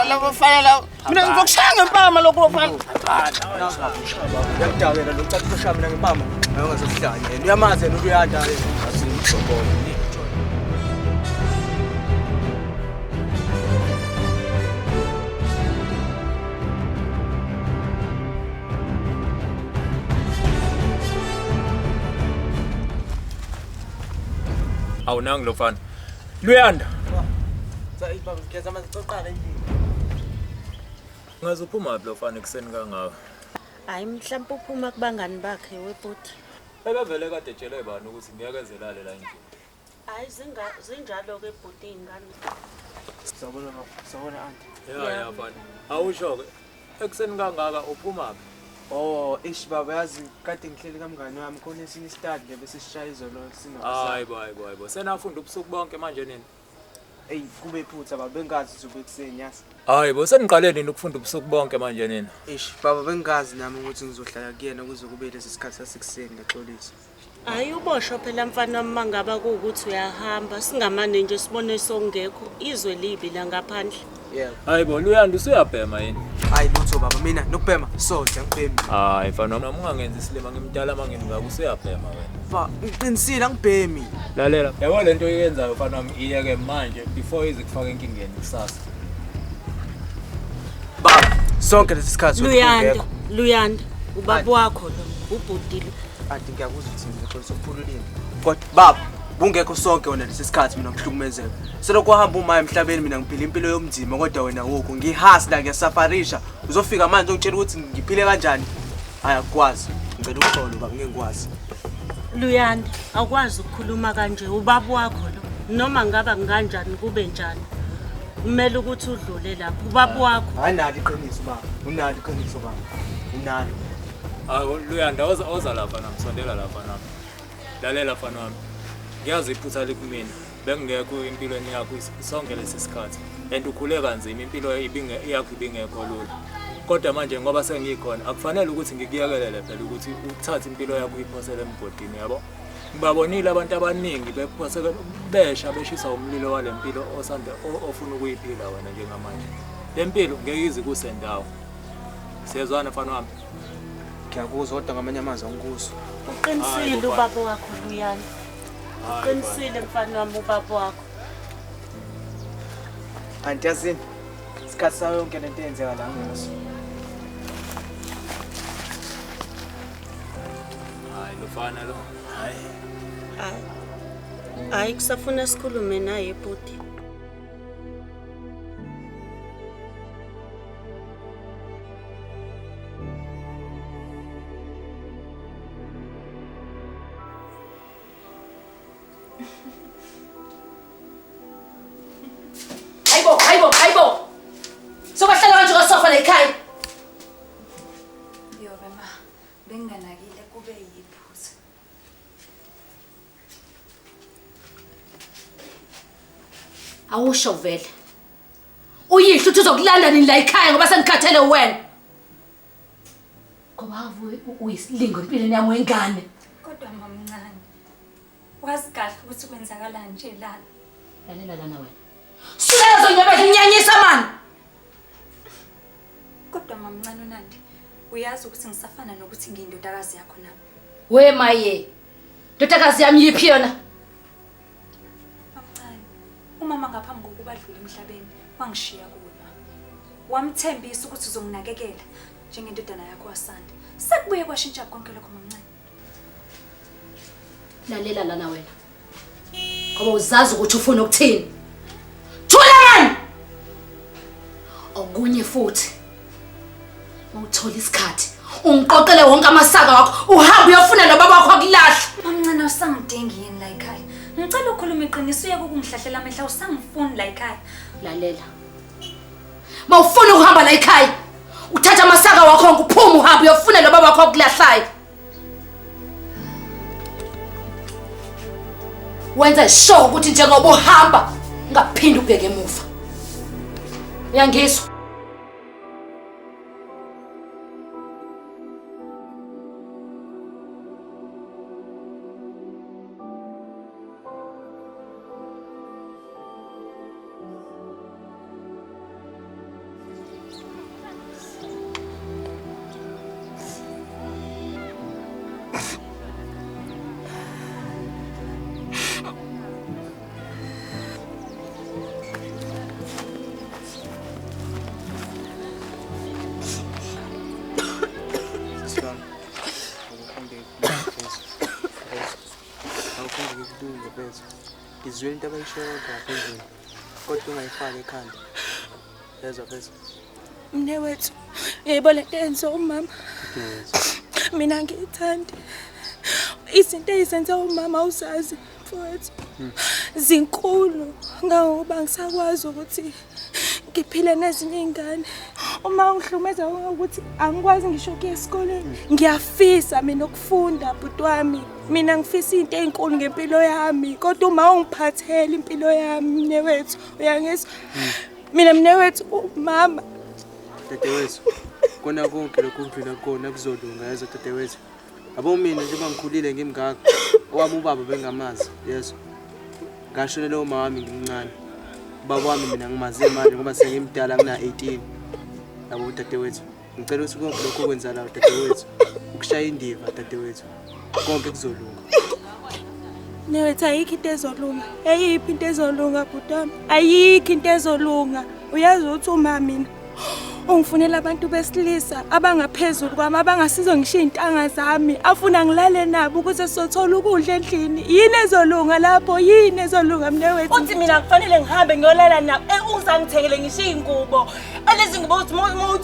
Labo fana la mina ngizokushaya ngempama lokho fana. Uyakudakela lo cathi ushaya mina ngempama. Ayongazokuhlanya yena uyamazi yena uyanda yena. Asimshobolo. Awunangi lo mfana. Luyanda. Ngazuphuma phi lo mfana ekuseni kangaka? Hayi mhlawumbe uphuma kubangani bakhe webhuti. Ebevele kade etshelwe bani ukuthi ngeke ezelale la endlini. Hayi zinjalo ke bhuti ingane. Sawubona baba, sawubona auntie. Ya ya mfana. Awusho ke ekuseni kangaka uphuma phi? Oh, ish baba yazi kade ngihleli kamngani wami khona esinye isitadi nje bese sishaya izolo sino. Hayi bo hayi bo hayi bo. Senafunda ubusuku bonke manje nini? Ey kube iphutha baba bengazi uzobe ekuseni yazi. Hayi bo seniqale nini ukufunda ubusuku bonke manje nini? Ish baba bengazi nami ukuthi ngizohlala kuyena kuze kube lesi sikhathi sasekuseni ngiyaxolisa. Hayi uboshwa phela mfana wami mangaba kuwukuthi uyahamba singamane nje sibone songekho izwe libi la ngaphandle. Yebo. Hayi bo, Luyanda usuyabhema yini? Hayi lutho baba, mina nokubhema soze angibhemi. Hayi mfana wami, ungangenzi isilima ngimdala mangimngaka usuyabhema wena. Ba, ngiqinisile angibhemi. Lalela, yabo lento oyenzayo mfana wami iyeke manje before ize kufake enkingeni kusasa. Baba, sonke lesi sikhathi Luyanda, Luyanda, ubaba wakho lo, ubhudile. Anti ngiyakuzwa ukuthi ngixolisa ukuphula ulimi. Kodwa baba, bungekho sonke wena lesi sikhathi mina ngihlukumezeka. Selokhu wahamba uma emhlabeni mina ngiphila impilo yomzima kodwa wena wukho ngihasla ngiyasafarisha. Uzofika manje ungitshela ukuthi ngiphile kanjani? Hayi akukwazi. Ngicela uxolo baba, ngeke ngikwazi. Luyanda, awukwazi ukukhuluma kanje, ubaba wakho lo. Noma ngaba kanjani kube njani. Kumele ukuthi udlule lapho, ubaba wakho. Hayi nalo iqiniso baba, unalo iqiniso baba. Unalo. Hayi Luyanda, oza lapha nami, sondela lapha nami. Lalela mfana wami. Ngiyazi iphutha likumina. Bengingekho empilweni yakho sonke lesi sikhathi. And ukhule kanzima impilo yakho ibingekho lula. Kodwa manje ngoba sengikhona akufanele ukuthi ngikuyekelele phela ukuthi uthathe impilo yakho uyiphosele emgodini yabo. Ngibabonile abantu abaningi bephoseke besha beshisa umlilo walempilo osanda ofuna ukuyiphila wena njengamanje. Le mpilo ngeke ize kusendawo. Siyezwana mfana wami. Ngiyakuzwa kodwa ngamanye amazwi angikuzwa. Uqinisile ubaba wakho Luyanda. Uqinisile mfana wami ubaba wakho. Anti yazini, isikhathi sayo yonke lento eyenzeka la ngaso. Hayi lofana lo. Hayi. Hayi. Hayi kusafuna sikhulume naye bhuti. Hayibo, hayibo, hayibo. Sobahlala kanje kwasofa la ekhaya. Yobe ma, benginganakile kube yiphutha. Awusho vele. Uyihlo uthi uzokulanda nini la ekhaya ngoba sengikhathele wena. Ngoba ave uyisilingo empilweni yami wengane. Kodwa mamncane, wazi kahle ukuthi kwenzakalani nje lana. Lalela lana wena. Suka zonyabela inyanyisa mani. Kodwa mamncane uNandi, uyazi ukuthi ngisafana nokuthi ngiyindodakazi yakho nami. We maye. Ndodakazi yami yiphi yona? Mamncane, umama ngaphambi kokuba adlule emhlabeni wangishiya kuwe ma. Wamthembisa ukuthi uzonginakekela njengendodana yakho Asanda. Sekubuye kwashintsha konke lokho mamncane. Lalela lana wena. Ngoba uzazi ukuthi ufuna ukuthini. Thula mani! Okunye futhi. Mawuthola isikhathi, ungiqoqele wonke amasaka wakho, uhambe uyofuna nobaba wakho akulahla. Mamncane awusangidingi yini la ekhaya? Ngicela ukukhuluma iqiniso uyeke ukungihlahlela amehlo awusangifuni la ekhaya. Lalela. Mawufuna ukuhamba la ekhaya, uthatha amasaka wakho wonke uphume uhambe uyofuna nobaba wakho akulahlayo. Wenze sure ukuthi njengoba uhamba ungaphinde ubheke emuva. Uyangizwa? Ngizwile into abayishoyo lapha endlini kodwa ungayifaki ekhanda. Yezwa mfethu. Mnewethu, uyayibona lento eyenziwa umama. Mina ngiyithandi. Izinto ezenziwa umama awuzazi mfowethu. Zinkulu ngangokuba ngisakwazi ukuthi ngiphile nezinye iy'ngane. Uma ungihlukumeza ukuthi angikwazi ngisho ukuya esikoleni. Ngiyafisa mina ukufunda bhuti wami. Mina ngifisa into ey'nkulu ngempilo yami kodwa uma ungiphathela impilo yami mnewethu uyangizwa. Mina mnewethu umama. Dadewethu, kona konke lokhu ngidlula kukona kuzolunga yezwa dadewethu. Yabo mina njengoba ngikhulile ngimngaka, owami ubaba bengamazi yezwa. Ngashonela umama wami ngimncane. Ubaba wami mina ngimaze manje ngoba sengimdala ngina 18. Yabo dadewethu. Ngicela ukuthi konke lokho okwenzalayo dadewethu. Ukushaya indiva dadewethu. Konke kuzolunga. Mnewethu ayikho into ezolunga. Eyiphi into ezolunga bhuti wami? Ayikho into ezolunga. Uyazi ukuthi uma mina ungifunela abantu besilisa abangaphezulu kwami abangasizo ngisho iy'ntanga zami afuna ngilale nabo ukuze sizothola ukudla endlini. Yini ezolunga lapho? Yini ezolunga mnewethu? Uthi mina kufanele ngihambe ngiyolala nabo. Uzangithengele ngisho iy'ngubo. Lezi ngubo uthi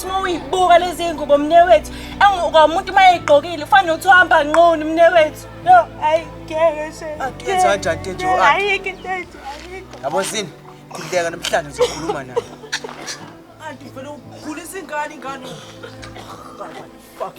uma uyibuka lezi ngubo mnewethu. Umuntu uma eyigqokile ufana nokuthi uhamba nqunu mnewethu. No, hayi ngeke she. Yenza kanjani into enje u-Anti? Ayikho into enje, ayikho. Yabo Zini, khululeka namhlanje ngizokhuluma naye. Anti vele ukhulisa ingane ingane. Fuck.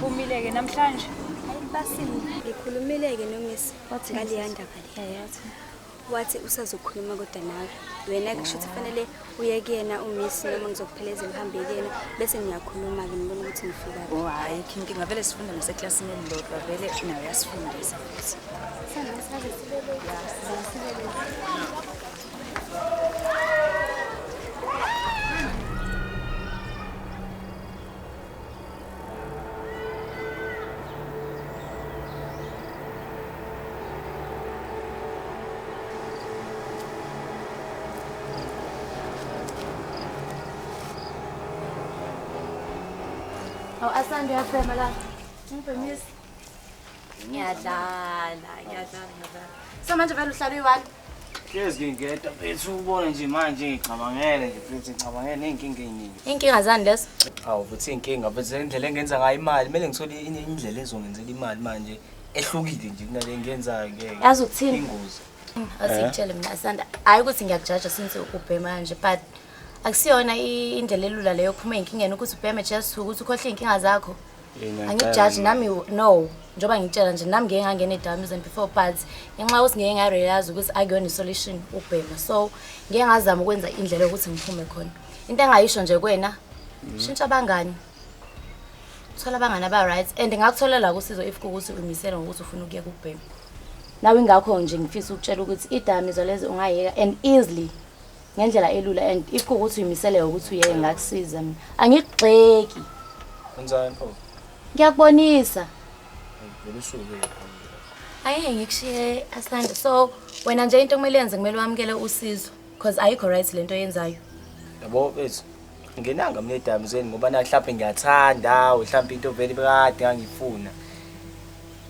Ngiphumile-ke namhlanje. Ngikhulumile-ke nomisi ngaleya ndaba le. Wathi usazokhuluma kodwa nawe. Wena-ke kusho ukuthi kufanele uye kuyena umisi noma ngizokuphelezela uhambe kuyena bese niyakhuluma-ke nibone ukuthi nifika phi. Oh hhayi inkinga vele sifunda naseklasini elilodwa vele nawe uyasifundisa futhi. Awu Asanda uyabhema la. Ngibhemisa. Ngiyadlala, ngiyadlala, ngiyadlala. So manje vele uhlala uyi-one. Hlezi ngingedwa mfethu ubone nje manje ngicabangele nje mfethu ngicabangele ney'nkinga ey'ningi. Iy'nkinga zani lezo? Awu futhi iy'nkinga mfethu indlela engenza ngayo imali kumele ngithole indlela ezongenzela imali manje ehlukile nje kunale engiyenzayo ngeke. Yazi ukuthini? Ingozi. Asikutshele mina Asanda, hhayi ukuthi ngiyakujaja since ubhema kanje but akusiyona indlela elula leyo yokuphuma ey'nkingeni ukuthi ubheme just ukuthi ukhohle iy'nkinga zakho. Angikujaji nami no, njengoba ngikutshela nje nami ngeke ngangena ey'dakamizweni before but ngenxa yokuthi ngeke ngarealize ukuthi akuyona i-solution ukubhema. So ngeke ngazama ukwenza indlela yokuthi ngiphume khona. Into engayisho nje kuwena, shintsha abangani. Thola abangani aba-right and ngakutholela usizo if kuwukuthi uyimisele ngokuthi ufuna ukuyeka ukubhema. Nawe ingakho nje ngifisa ukutshela ukuthi iy'dakamizwa lezi ungayeka and easily ngendlela elula and if kuwukuthi uyimisele ukuthi uyeke ngakusiza mina. Angikugxeki. Wenzani pho? Ngiyakubonisa. Vele usuke. Ayeke ngikushiye Asanda. So wena nje into okumele yenze kumele wamukele usizo because ayikho right lento oyenzayo. Yabo mfethu. Ngingenanga mina edamizweni ngoba na mhlawumbe ngiyathanda, mhlawumbe into vele bekade ngangifuna.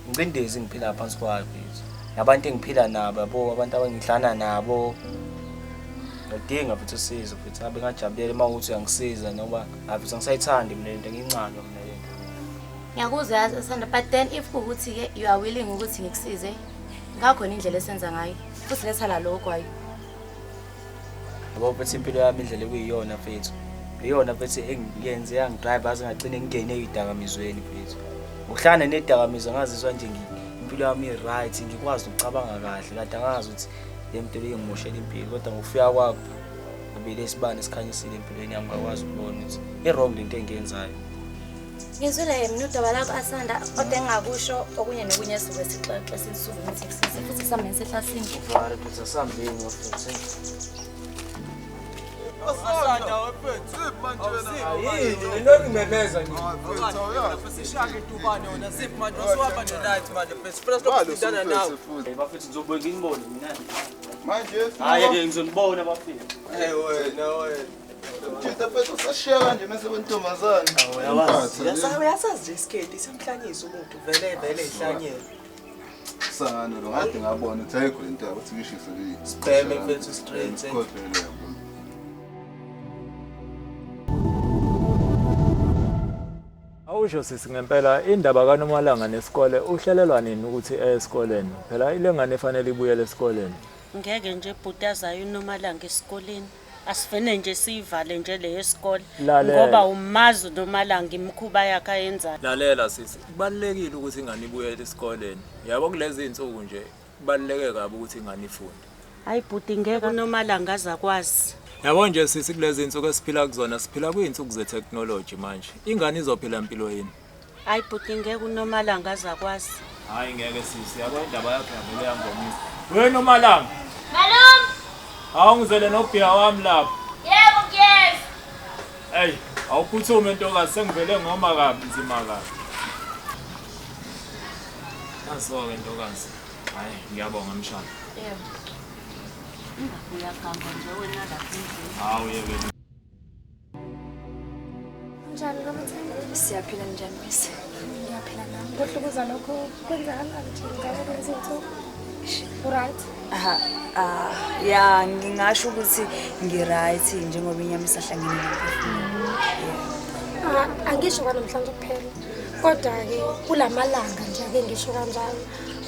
Ingcindezi ngiphila phansi kwayo mfethu. Nabantu engiphila nabo yabo, abantu abangihlana nabo. Ngiyadinga futhi usizo futhi ngabe ngajabulela uma ukuthi uyangisiza noma hayi futhi angisayithandi mina lento ngincane mina lento. Ngiyakuzwa Asanda but then if kuwukuthi ke you are willing ukuthi ngikusize ngakhona indlela esenza ngayo futhi letha la lokho kwayo. Yabo mfethu impilo yami indlela ekuyiyona mfethu. Iyona mfethu engiyenze yangidrive aze ngagcine ngingene ey'dakamizweni mfethu. Ngokuhlangana nedakamizwa ngazizwa nje impilo yami i-right ngikwazi nokucabanga kahle kade angazi ukuthi le nto leyo ingimoshela impilo kodwa ngokufika kwakho ngibile isibane esikhanyisile empilweni yami ngakwazi ukubona ukuthi i-wrong lento engiyenzayo. Ngizwile mina udaba lakho Asanda, kodwa engingakusho okunye nokunye sizobe sixoxe sisukume kusasa futhi sihambeni sehlasini. Vare futhi asihambeni bafethu. Asanda wefethu manje wena. Yini lento ngimemeza nje. Sishake intubane wena ziphi manje usuhamba ne-light manje mfethu. Funa silokhu nawe. Hey bafethu ngizobuye nginibone mina. Manje hayi ke ngizonibona bafethu. Hey wena wena. Jita mfethu usashiya kanje mase wentombazane. Uyawazi. Uyasazi nje isiketi siyamhlanyisa umuntu vele vele ihlanyele. Sangano lo ngade ngabona ukuthi ayikho lento yakho ukuthi ngishise le. Sibheme mfethu straight. Awusho sisi ngempela indaba kaNomalanga nesikole uhlelelwa nini ukuthi esikoleni? Phela ilengane efanele ibuyele esikoleni. Ngeke nje bhuti azayo uNomalanga esikoleni. Asifene nje siyivale nje le yesikole ngoba umazi uNomalanga imikhuba yakhe ayenzayo. Lalela sisi, kubalulekile ukuthi ingane ibuyele esikoleni. Yabo kulezi insuku nje kubaluleke kabi ukuthi ingane ifunde. Hayi bhuti ngeke uNomalanga azakwazi. Yabo nje sisi kulezi insuku esiphila kuzona siphila kuyinsuku ze-technology manje. Ingane izophila impilo yini? Hayi bhuti ngeke uNomalanga azakwazi. Hayi ngeke sisi, yabo indaba yakhe yavele yangomisa. Wena Nomalanga. Malume. Awungizele nobhiya wami lapha. Yebo ngiyeza. Hey, awuphuthume ntokazi sengivele ngoma kabi nzima kabi. Naso-ke ntokazi. Hayi ngiyabonga mshana. Yebo. Uyaganga nje wena lapha endlini. Hawu yeke. Njani Nomathemba? Siyaphila njani Miss? Ngiyaphila nami. Kuhlukuza lokho kwenzakalani nje ngabe kulezi zinsuku? Right? Aha, ya ngingasho ukuthi ngi-right njengoba inyama isahlangene nomphefumulo. Angisho kwanamhlanje kuphela. Kodwa-ke kulamalanga nje ake ngisho kanjalo.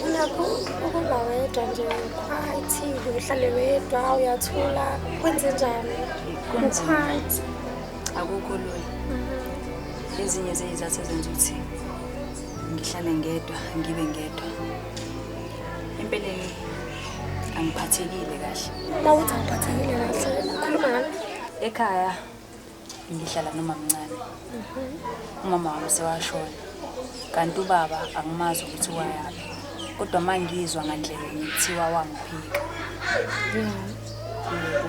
Unakho ukuba wedwa nje quiet, uhlale wedwa uyathula. Kwenze njani? Quiet. Akukho lula. Ezinye zezizathu ezenza ukuthi ngihlale ngedwa, ngibe ngedwa. Empeleni angiphathekile kahle. Mawuthi angiphathekile kahle, ukhuluma ngani? Ekhaya ngihlala nomamncane. Umama wami sewashona. Kanti ubaba angimazi ukuthi wayaphi. Kodwa mangizwa ngandlebe ngithiwa wamphika.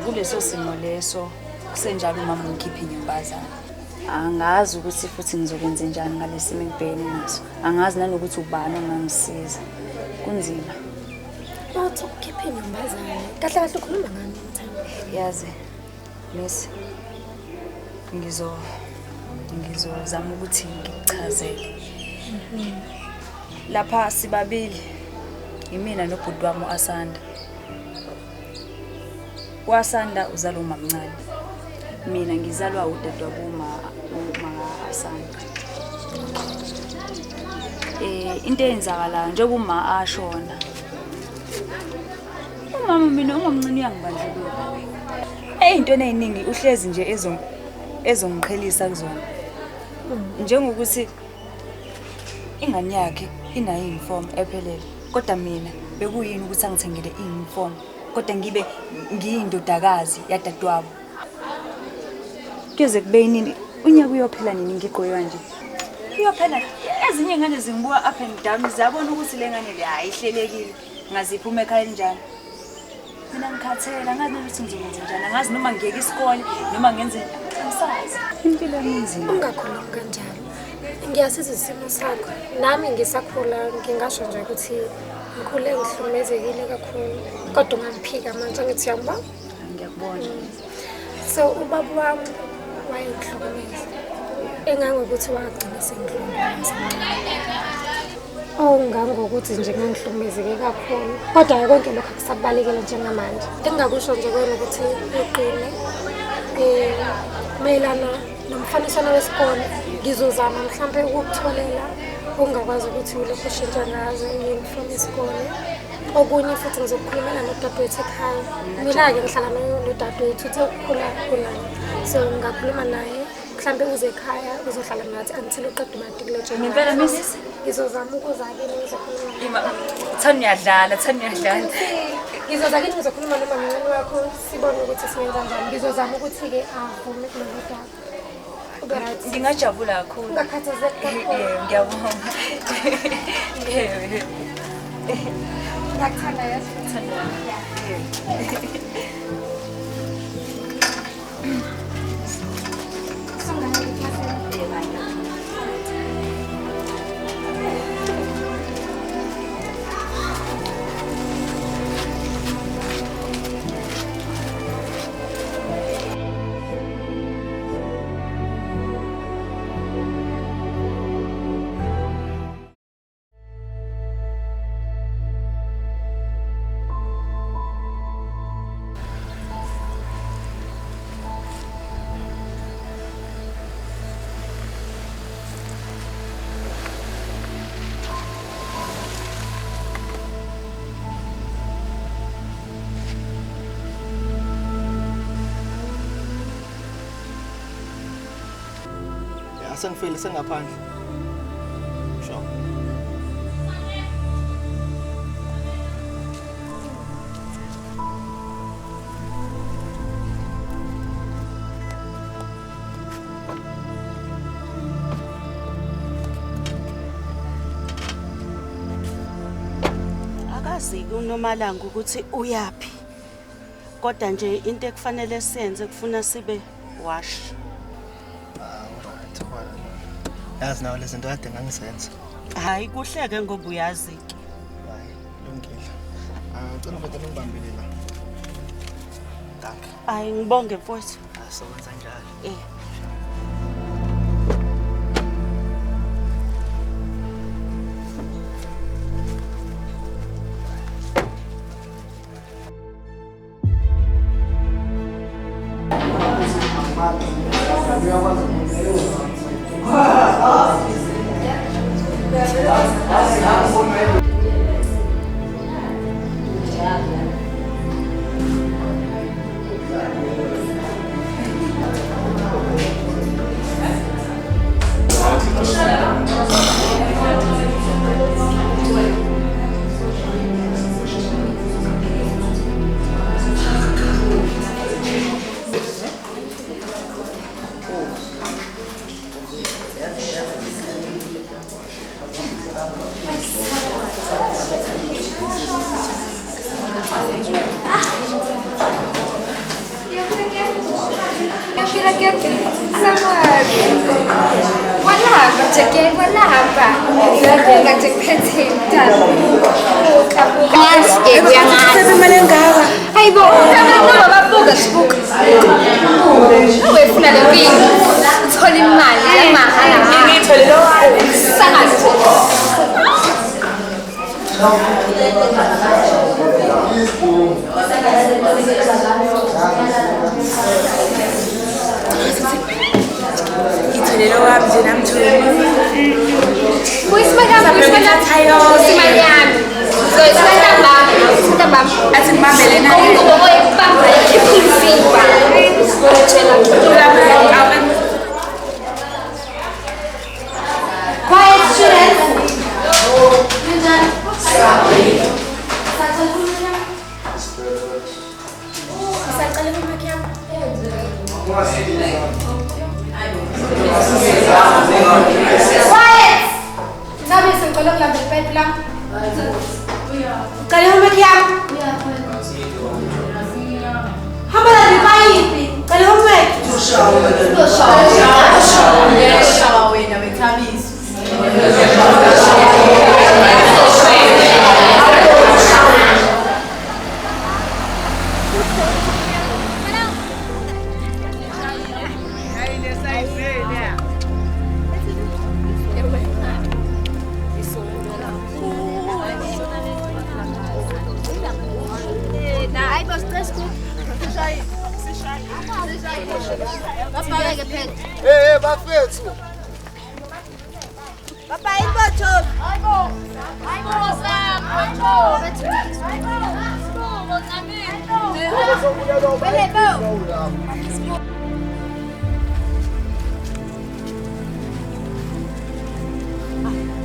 Kuleso simo leso kusenjalo umama ungikhipha inyumbazana. Angazi ukuthi futhi ngizokwenza njani ngalesimo engibhekene naso. Angazi nanokuthi ubani ongangisiza. Kunzima. Bathi ukukhipha inyumbazana. Kahle kahle ukhuluma ngani Nomathemba? Yazi Miss ngizozama ukuthi ngikuchazele. Lapha sibabili imina nobhuti wami uAsanda. UAsanda uzalwa umamncane. Mina ngizalwa udadewabo uma Asanda. Into eyenzakalayo njengoba uma ashona. Umama mina umamncane uyangibandlulula. Eyintweni eziningi uhlezi nje ezongiqhelisa kuzona. Njengokuthi ingane yakhe inayo uniform ephelele kodwa mina bekuyini ukuthi angithengele i-uniform kodwa ngibe ngiyindodakazi yadadewabo. Kuyoze kube yinini unyaka uyophela nini ngigqoke kanje? Uyophela ezinye ingane zingibuka up and down ziyabona ukuthi le ngane le ayihlelekile ngaziphuma ekhaya elinjani. Mina ngikhathele angazi ukuthi ngizokwenza njani, angazi noma ngiyeke isikole noma ngenze angisazi. Impilo yami inzima. Ungakhulumi kanjalo. Ngiyasiza isimo sakho. Nami ngisakhula ngingasho nje ukuthi ngikhule ngihlukumezekile kakhulu. Kodwa ungangiphika manje ngithi uyangibona? Ngiyakubona. So ubaba wami wayengihlukumeza. Engangokuthi wagcina sengihlukumeza. Ongangokuthi nje ngangihlukumezeke kakhulu. Kodwa konke lokho akusabalekile njengamanje. Engingakusho nje kwena ukuthi uqine. Mayelana nomfaniswano wesikole ngizozama mhlampe ukukutholela ongakwazi ukuthi ulokhu ushintsha ngazo i-uniform yesikole. Okunye futhi ngizokukhulumela nodadewethu ekhaya. Mina-ke ngihlala nodadewethu uthe ukukhula kunami. So ngingakhuluma naye mhlampe uze ekhaya uzohlala nathi until uqede umatikuletsheni. Ngempela Miss ngizozama ukuza kini ngizokhuluma. Thani uyadlala, thani uyadlala. Ngizoza kini ngizokhuluma nomamncane wakho sibone ukuthi singenza njani. Ngizozama ukuthi-ke avume kulolu daba. Ube right. Ngingajabula kakhulu. Ungakhathazeki kakhulu. Yebo, ngiyabonga. Yebo. Ngiyakuthanda yazi. Ngithanda. Sengifile sengaphandle. Sure. Akazi uNomalanga ukuthi uyapi. Kodwa nje into ekufanele siyenze kufuna sibe wash. Yazi nawe lezi zinto kade ngangizenza. Hayi kuhleke ngoba uyazi ke. Hayi lungile. Ngicela uvele ungibambele la. Danke. Hayi ngibonge mfowethu. Asokwenza njalo. Eh.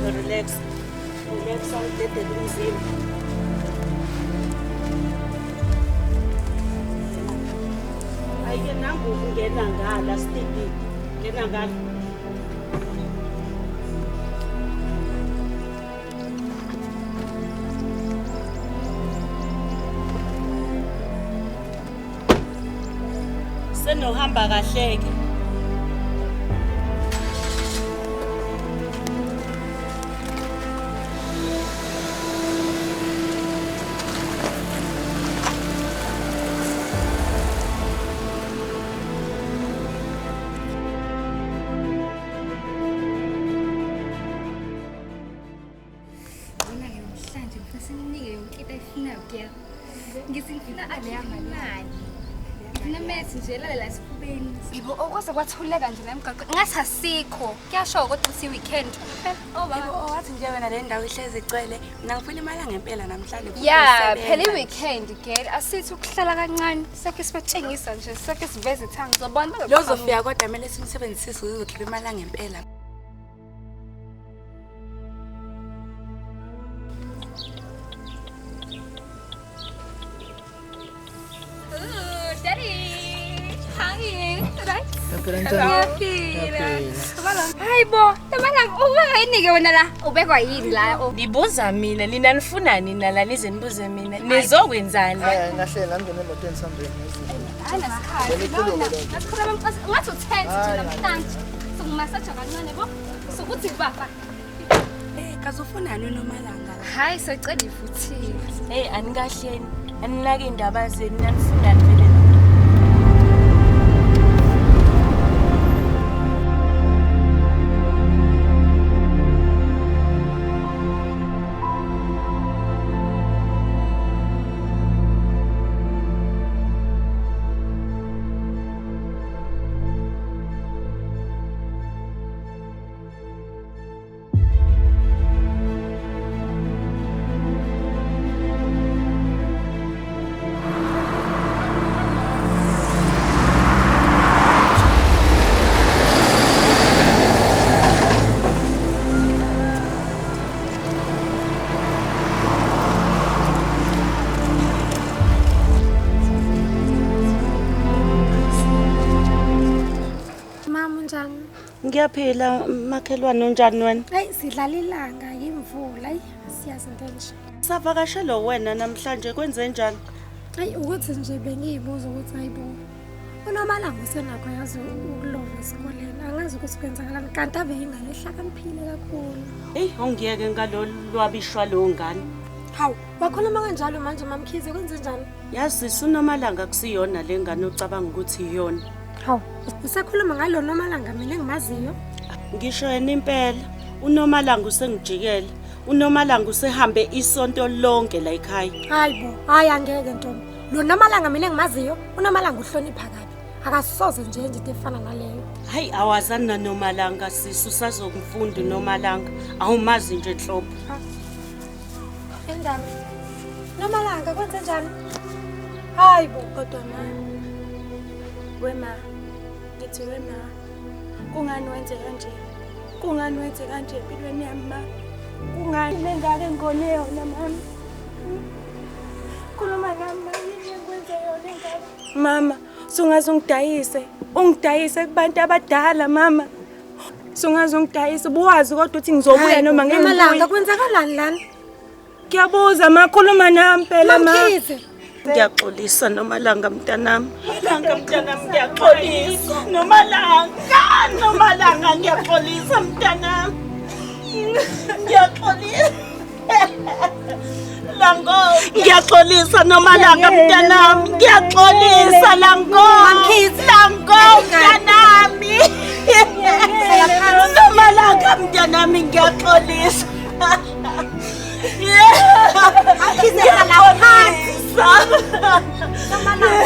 Relax. Relax, awudedele umzimba. Ayike nangu ungena ngala stupid. Ngena ngalo. Senohamba kahle ke. Yabona-ke namhlanje ngifuna sinike yonke into ayifunayo girl. Ngithi ngifuna aleya mali. Ngifuna methi nje lale la esifubeni. Yebo, okwaze kwathuleka nje la emgaqweni. Ngathi asikho. Kuyasho kodwa ukuthi i-weekend. Oh baba, owathi nje wena le ndawo ihlezi igcwele. Mina ngifuna imali ngempela namhlanje. Ya, phela i-weekend girl. Asithi ukuhlala kancane. Seke sibatshengisa nje, seke siveze ithanga. Uzobona Lo uzofika kodwa kumele simsebenzise ukuze uzokhipha imali ngempela. Ooh, Daddy. Hi. Right? Ngiyaphila njani? Ngiyaphila. Hayi bo, Nomalanga ubeka yini-ke wena la? Ubekwa yini la? Oh. Nibuza mina, nina nifunani nina la nize nibuze mina. Nizokwenzani? Hayi ngahle ngangena emotweni sihambeni. Hayi nasikhathi. Benikhulume Lona, le nto. nasikhuluma mxasi. Ungathi u-tense nje Hayi, namhlanje. Sokumasaja kancane bo. Sokuthi baba. Eh, kaze ufunani uNomalanga la? Hayi sicela ivuthiwe. Hey, anikahleni. Aninake indaba zenu, nanifunani vele la. Mama unjani? Ngiyaphila makhelwane, unjani wena? Hayi sidlala ilanga yimvula, ayi siyazi into enje. Savakashelo wena namhlanje kwenze njani? Hayi ukuthi nje bengiyibuza ukuthi hayibo. UNomalanga usenakho yazi ukulova esikoleni. Angazi ukuthi kwenzakalani kanti ave ingane ehlakaniphile kakhulu. Eyi, ongiyeke ngalolu lwabishwa leyo ngane. Hawu, wakhuluma kanjalo manje Mamkhize kwenze njani? Yazi uNomalanga kusiyona le ngane ocabanga ukuthi iyona. Hawu, usakhuluma ngalo Nomalanga mina engimaziyo? Ngisho yena impela, uNomalanga usengijikele. UNomalanga usehambe isonto lonke la ekhaya. Hayi bo, hayi angeke ntombi. Lo Nomalanga mina engimaziyo, uNomalanga uhlonipha kabi. Akasoze nje nje into efana naleyo. Hayi awazani naNomalanga sisi, usazokufunda uNomalanga. Awumazi nje nhlobo. Indaba. Nomalanga kwenze njani? Hayi bo, kodwa ma. Wema. Ngithi wema. Kungani wenze kanje? Kungani wenze kanje empilweni yami ma? Kungani lengake ngikone yona mama? Khuluma nami ma, yini engikwenze yona engaka? Mama, sungaze ungidayise. Ungidayise kubantu abadala mama. Sungaze ungidayise, ubuwazi kodwa ukuthi ngizobuya noma ngeke Nomalanga ngibuye. kwenzakalani lana? Ngiyabuza ma, khuluma nami phela ma. Mamkhize. Ngiyaxolisa Nomalanga mntanami. Nomalanga mntanami ngiyaxolisa. Nomalanga, Nomalanga ngiyaxolisa mntanami. Ngiyaxolisa. Lango, ngiyaxolisa Nomalanga mntanami. Ngiyaxolisa Lango. Mamkhize. Lango mntanami. Nomalanga mntanami ngiyaxolisa. Mamkhize hlala phansi. Nomalanga.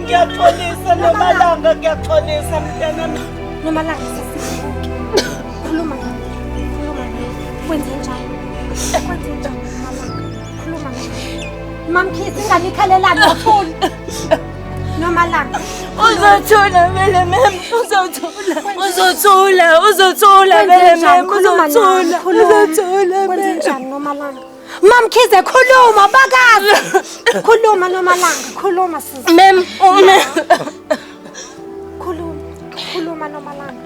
Ngiyaxolisa Nomalanga, ngiyaxolisa mntanami. Nomalanga sesivuke. Khuluma nami. Khuluma nami. Kwenze njani? Kwenze njani Nomalanga? Khuluma nami. Mamkhize ingane ikhalelani kakhulu. Nomalanga. Uzothula vele mem, uzothula. Uzothula, uzothula vele mem, uzothula. Uzothula Kwenze mem. njani Nomalanga? Mamkhize khuluma bakazi. Khuluma Nomalanga, khuluma sisi. Mem, mem. Khuluma, khuluma Nomalanga.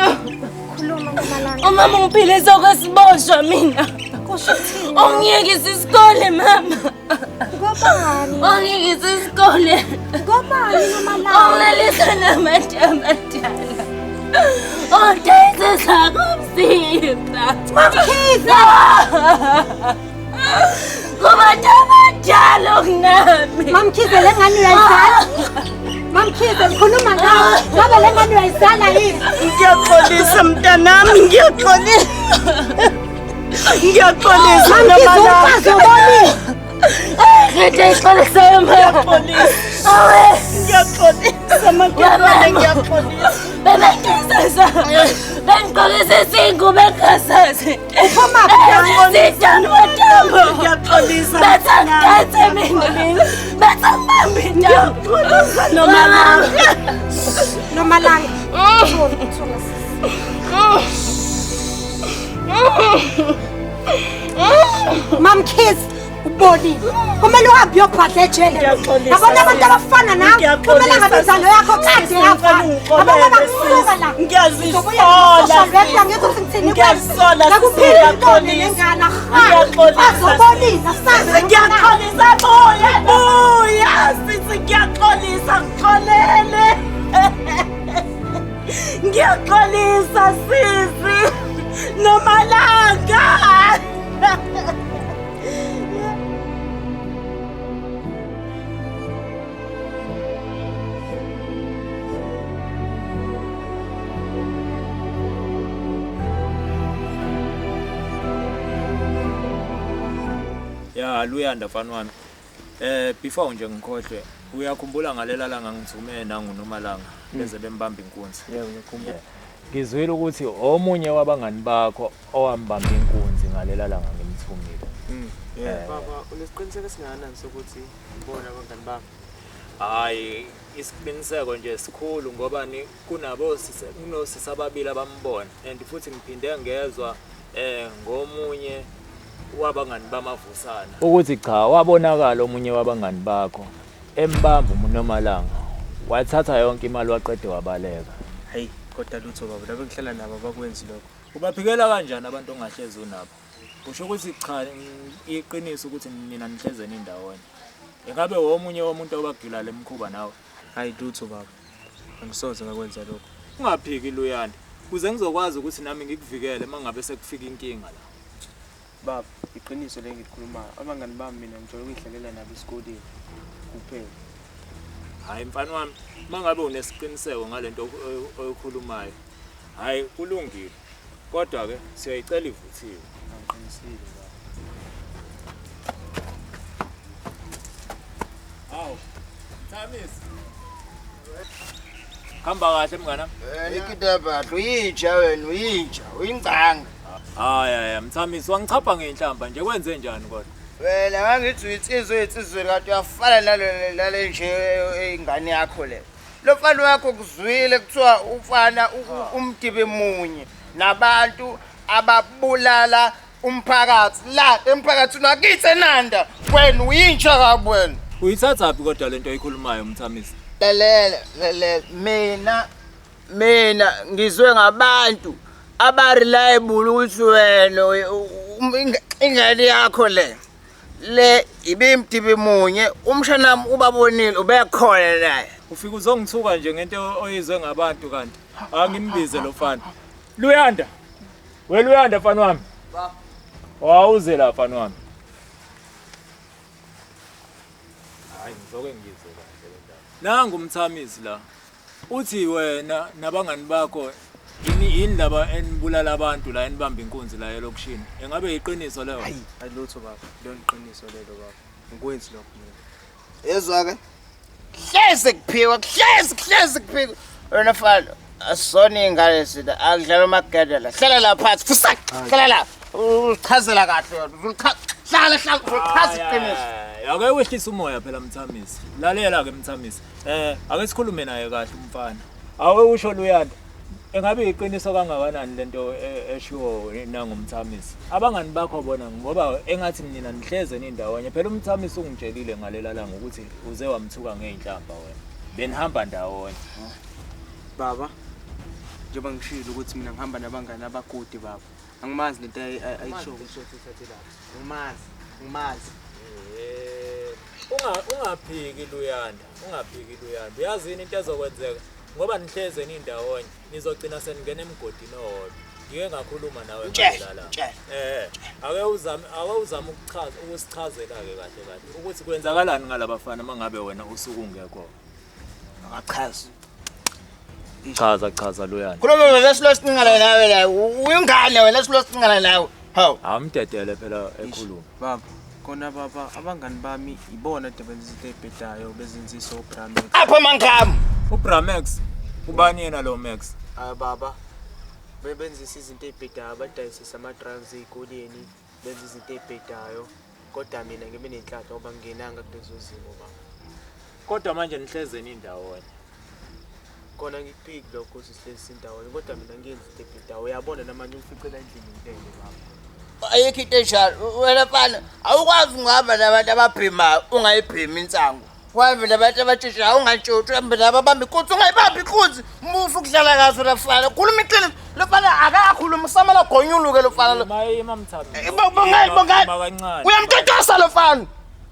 Mama. Khuluma Nomalanga. Umama ungiphile sokwesiboshwa mina. Kusho ukuthini? Ungiyekisa isikole mama. Ngobani? Ungiyekisa isikole. Ngobani Nomalanga? Ungilalisa nabantu abadala. Odayisisa komzimba. Mamkhize! Kubantu abadala okunami. Mamkhize le ngane uyayizala? Mamkhize ngikhuluma ngawe. Ngabe le ngane uyayizala yini? Ngiyaxolisa mntanami, ngiyaxolisa. Ngiyaxolisa Mamkhize umfazi ubonile. Ngithe ixolisa mama. Ngiyaxolisa. Ngiyaxolisa makhelwane, ngiyaxolisa. Bebengizeza. Bengigqokisa izingubo engazazi. Uphuma phi? Ngiyaxolisa. Ngiyaxolisa. Betha ngithathe mina. Betha ngibambe intambo. Ngiyaxolisa Nomalanga. Nomalanga. Thula, thula sisi. Mamkhize ubonile. Kumele uhambe uyobhadla ejele. Yabona abantu abafana nawe. Kumele ngabe inzalo yakho kade yafa. Yabona bakusuka la. Ngiyazisola. Ngiyazisola. Nakuphila intombi nengane. Azobonile asazi. Ngiyaxolisa buya buya sisi ngiyaxolisa ngixolele. Ngiyaxolisa sisi Nomalanga. Ya Luyanda mfana wami. Before nje ngikhohlwe, uyakhumbula ngalela langa ngithume nangu Nomalanga beze bembamba inkunzi. Yebo ngiyakhumbula. Ngizwile ukuthi omunye wabangani bakho owambamba inkunzi ngalela langa ngimthumile. Yeah baba, unesiqiniseko esingakanani sokuthi ngibona abangani bakho? Hayi, isiqiniseko nje sikhulu ngoba ni kunabo kunosisi ababili abambona and futhi ngiphinde ngezwa ngomunye wabangani bamavusana ukuthi cha wabonakala omunye wabangani bakho embamba uNomalanga wathatha yonke imali waqede wabaleka. Hey, kodwa lutho baba, labo engihlala nabo abakwenzi lokho. Ubaphikela kanjani abantu ongahlezi unabo? Kusho ukuthi cha iqiniso ukuthi nina nihleze nindawonye. Ingabe womunye womuntu obagila lemkhuba nawe? Hayi lutho baba, angisoze ngakwenza lokho. Ungaphiki Luyanda, kuze ngizokwazi ukuthi nami ngikuvikele mangabe sekufika inkinga la. Baba, iqiniso le ngilikhulumayo. Abangani bami mina ngijwayele ukuyihlalela nabo esikoleni kuphela. Hayi mfana wami, mangabe unesiqiniseko ngalento oyikhulumayo, hayi kulungile. Kodwa ke siyayicela ivuthiwe. Angiqinisile baba. Hawu, Thamisi. Hamba kahle mngana. Ikidaba, uyinja wena, uyinja, uyingcanga. Hayi hayi Mthamisi wangichapha ngenhlamba nje kwenze njani kodwa? Wena ngangithi uyinsizwa uyinsizwa kanti uyafana nale nje ingane yakho le. Lo mfana wakho kuzwile kuthiwa ufana umdibe munye nabantu ababulala umphakathi la emphakathini wakithi eNanda. Wena uyintsha kabi wena. Uyithathaphi kodwa lento oyikhulumayo Mthamisi? Lalela lalela mina ngizwe ngabantu aba-reliable ukuthi wena ingane yakho le ibimdibi munye umshanami ubabonile ubekhona naye. Ufika uzongithuka nje ngento oyizwe ngabantu kanti angimbize lo mfana. Luyanda, we Luyanda mfana wami. Wawuze la mfana wami. Hayi ngizoke ngizwe kahle le ndaba. Nangu uMthamisi la. Uthi wena nabangani bakho yini laba enibulala abantu la enibamba inkunzi la elokishini? Engabe iqiniso leyo? Hayi, lutho baba, lona iqiniso lelo baba. Ngikwenzi lokho mina. Yezwa ke. Hleze kuphiwa, hleze kuphiwa. Wena mfana, asona ingane sina, akudlala amagede la. Hlala la phansi, fusak. Hlala la. Uzichazela kahle wena. Hlala hlala, uchaza iqiniso. Ake wehlisa umoya phela Mthamisi. Lalela ke Mthamisi. Ake sikhulume naye kahle umfana. Awe usho Luyanda. Engabe iqiniso kangakanani lento eshiwo nanguMthamisi? Abangani bakho bona ngoba engathi mina nihleze nindawonye. Phela uMthamisi ungitshelile ngalela langa ukuthi uze wamthuka ngeinhlamba wena. Benihamba ndawonye. Baba, Njengoba ngishilo ukuthi mina ngihamba nabangani abagudi baba. Angimazi lento ayisho. Ngimazi, ngimazi. Ungaphiki Luyanda, ungaphiki Luyanda. Uyazini into ezokwenzeka ngoba nihleze nindawonye nizogcina seningena emgodini owodwa. Ngike ngakhuluma nawe ngalala. Ake uzame ukuchaza ukusichazela ke kahle kahle ukuthi kwenzakalani ngalabafana mangabe wena usuku ungekho. Akachazi. Chaza chaza Luyanda. Khuluma bese silosingana nawe la. Uyingane wena silosingana nawe. Hawu. Awumdedele phela ekhuluma. Baba, kona baba abangani bami ibona debenza izinto ezibhedayo bezenzisa uBramax. Apha mangamu. uBramax ubani yena lo Max? Ah baba. Bebenzisa izinto ezibhedayo badayisisa ama drugs ezikoleni, benza izinto ezibhedayo. Kodwa mina ngibe nenhlanhla ngoba ngingenanga kulezo zimo baba. Kodwa manje nihlezeni indawonye. Kona ngikuphiki lokho ukuthi sihlezi indawonye kodwa mina ngiyenza into ebhedayo. Uyabona namanje ungificela endlini ngilele baba. Ayikho into enjalo. Wena mfana awukwazi ungihamba nabantu ababhemayo ungayibhemi insangu. Uhambe nabantu abatshitshayo ungatshotshi, uhambe nababamba inkunzi ungayibambi inkunzi. Musa ukudlala ngaso lo mfana. Khuluma iqiniso. Lo mfana akakhuluma usamele agonyuluke lo mfana lo. Mayima Mthabi. Bongani Bongani. Uyamtotosa lo mfana.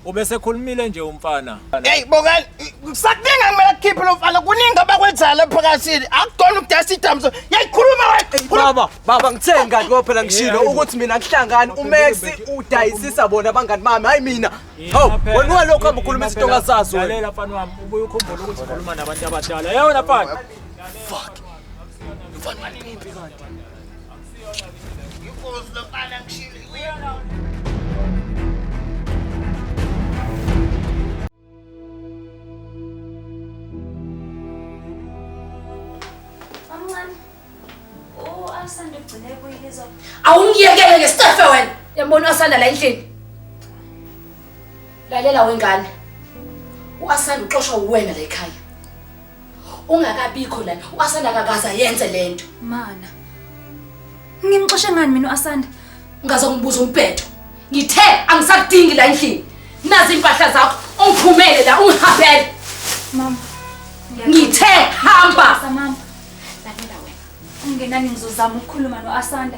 Ubesekhulumile nje umfana. Hey Bongani, sakuningi kumele kukhiphe lo mfana. Kuningi abakwenzayo emphakathini. Akudona ukudayisa idamso. Yayikhuluma wena. Baba, baba ngithe ngani ngoba phela ngishilo ukuthi mina kuhlangani uMax udayisisa bona abangani bami hayi mina. Hawu, wena walokhu hamba ukhuluma izinto ongazazi wena. Lalela mfana wami, ubuye ukhumbule ukuthi ukhuluma nabantu abadala. Hey wena mfana. Fuck. Mfana walimpi kanti. Inkosi lo mfana ngishilo. Mamncane, u-Asanda ugcine ebuyile. Awungiyekele ngesicefe wena. Yabona uAsanda la endlini. Lalela wengane. uAsanda uxoshwa uwena la ekhaya. Ungakabikho lana, uAsanda akakaze ayenze lento. Mana. Ngimxoshe ngani mina uAsanda? Ungazongibuza umbhedo. Ngithe angisakudingi la endlini. Nazi impahla zakho, ungiphumele la ungihambele. Mama. Ngithe hamba. Mama. Lalela wena. Ungenani ngizozama ukukhuluma noAsanda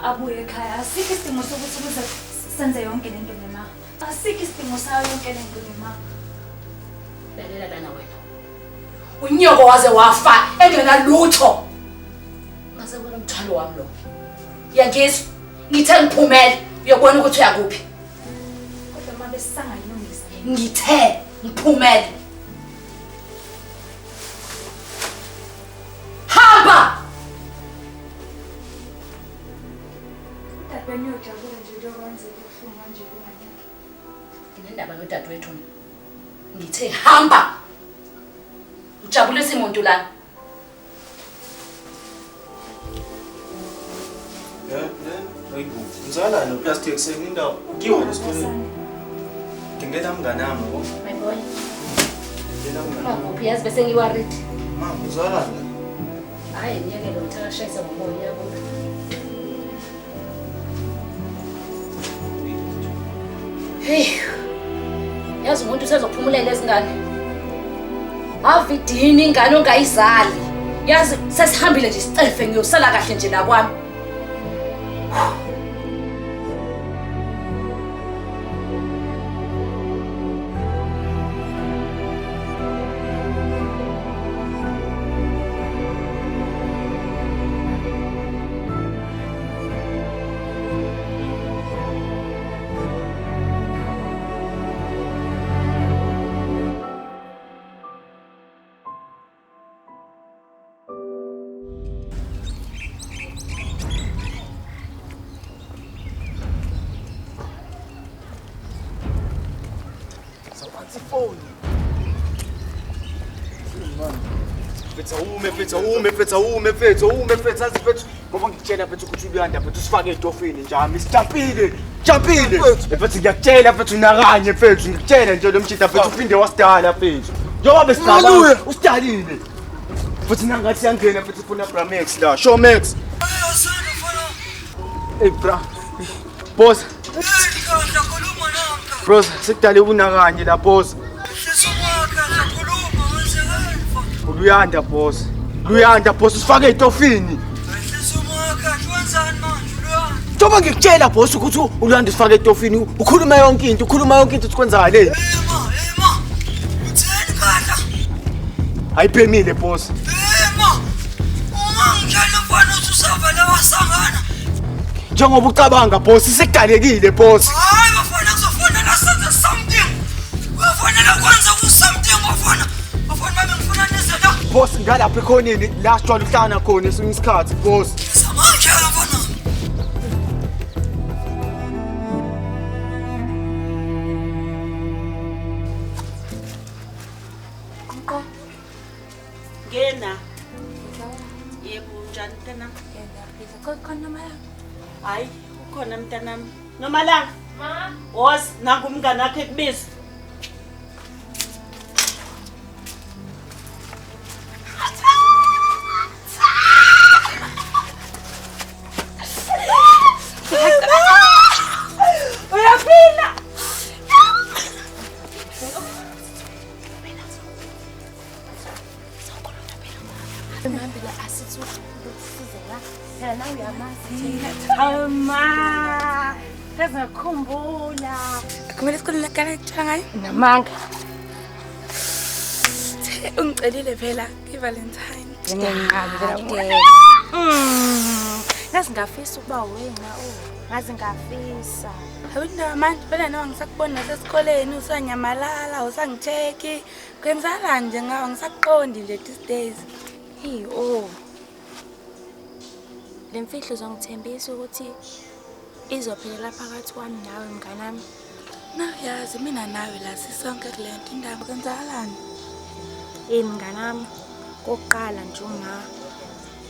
abuye ekhaya. Asikho isidingo sokuthi kuze senze yonke lento nema. Asikho isidingo sayo yonke lento nema. Lalela lana wena. Unyoko waze wafa engenalutho. Ngase wena umthwalo wami lo. Yangizwa. Ngithe ngiphumele uyobona ukuthi uyakuphi. Kodwa mama besisangayilungisa. Ngithe ngiphumele. Hamba! Udadewenu uyojabula nje njengoba wenze ubuhlungu kanje kungane. Nginendaba nodadewethu. Ngithe hamba. Ujabulisa imuntu lana. Mzala no plastic sengindawo. Kiwo esikoleni. Ngingena mngane wami ngo. My boy. Ngingena mngane. Makuphi yazi bese ngiworried. Mama uzwala. Hayi ngiyeke lo mthaka shayisa ngomoya yabo. Hey. Yazi umuntu usezophumulela ezingane. Avidini ingane ongayizali. Yazi sesihambile nje isicefe ngiyosala kahle nje la kwami. Mfethu, mfethu, ngoba ngikutshela mfethu ukuthi uyanda mfethu usifake edofini nje ami sijampile, jampile. Mfethu ngiyakutshela mfethu nakanye mfethu ngikutshela nje lo mshida mfethu uphinde wasidala mfethu. Njengoba besigaba usidalile. Futhi nangathi yangena mfethu ufuna Bra Max la, Show Max. Hey bra. Boss. Bros, sekudale unakanye la boss. Uyanda boss. Luyanda boss usifake etofini. Njengoba ngikutshela boss ukuthi uLuyanda usifake etofini, ukhuluma yonke into, ukhuluma yonke into ukuthi kwenzakaleni. Ayibhemile boss. Ungangitshela mfana ukuthi usavele wasangana. Njengoba ucabanga boss, sekudalekile boss. Hayi bafana, kuzofanele senze something. Kuyofanele kwenze ku-something bafana. Bafana bami, ngifuna nize la. Boss, ngalapha ekhoneni la sijwayele ukuhlangana khona esinye isikhathi boss. Manje mfana. Nqo. Ngena. Yebo, unjani mntanami? Khona Nomalanga. Hayi, ukhona mntanami. Nomalanga. Ma. Woza, nangu umngane wakho ekubiza. Uyaphila. Mambila asithi ukusize la. Phela nawe uyamazi. Ama. Ngaze ngakukhumbula. Kumele sikhulume ngale kutshela ngayo? Namanga. Ungicelile phela i-Valentine. Ngiyanqaba phela. Ngaze ngafisa ukuba wena oh. Ngaze ngafisa. Hawu indaba manje phela nawe ngisakubona nasesikoleni usanyamalala, usangicheck. Kwenzakalani nje ngawe, ngisakuqondi nje these days. Hey oh. Le mfihlo uzongithembisa ukuthi izophelela phakathi kwami nawe mnganami. Nawe yazi mina nawe la sisonke kule nto, indaba kwenzakalani? Hey mnganami, kokuqala nje uma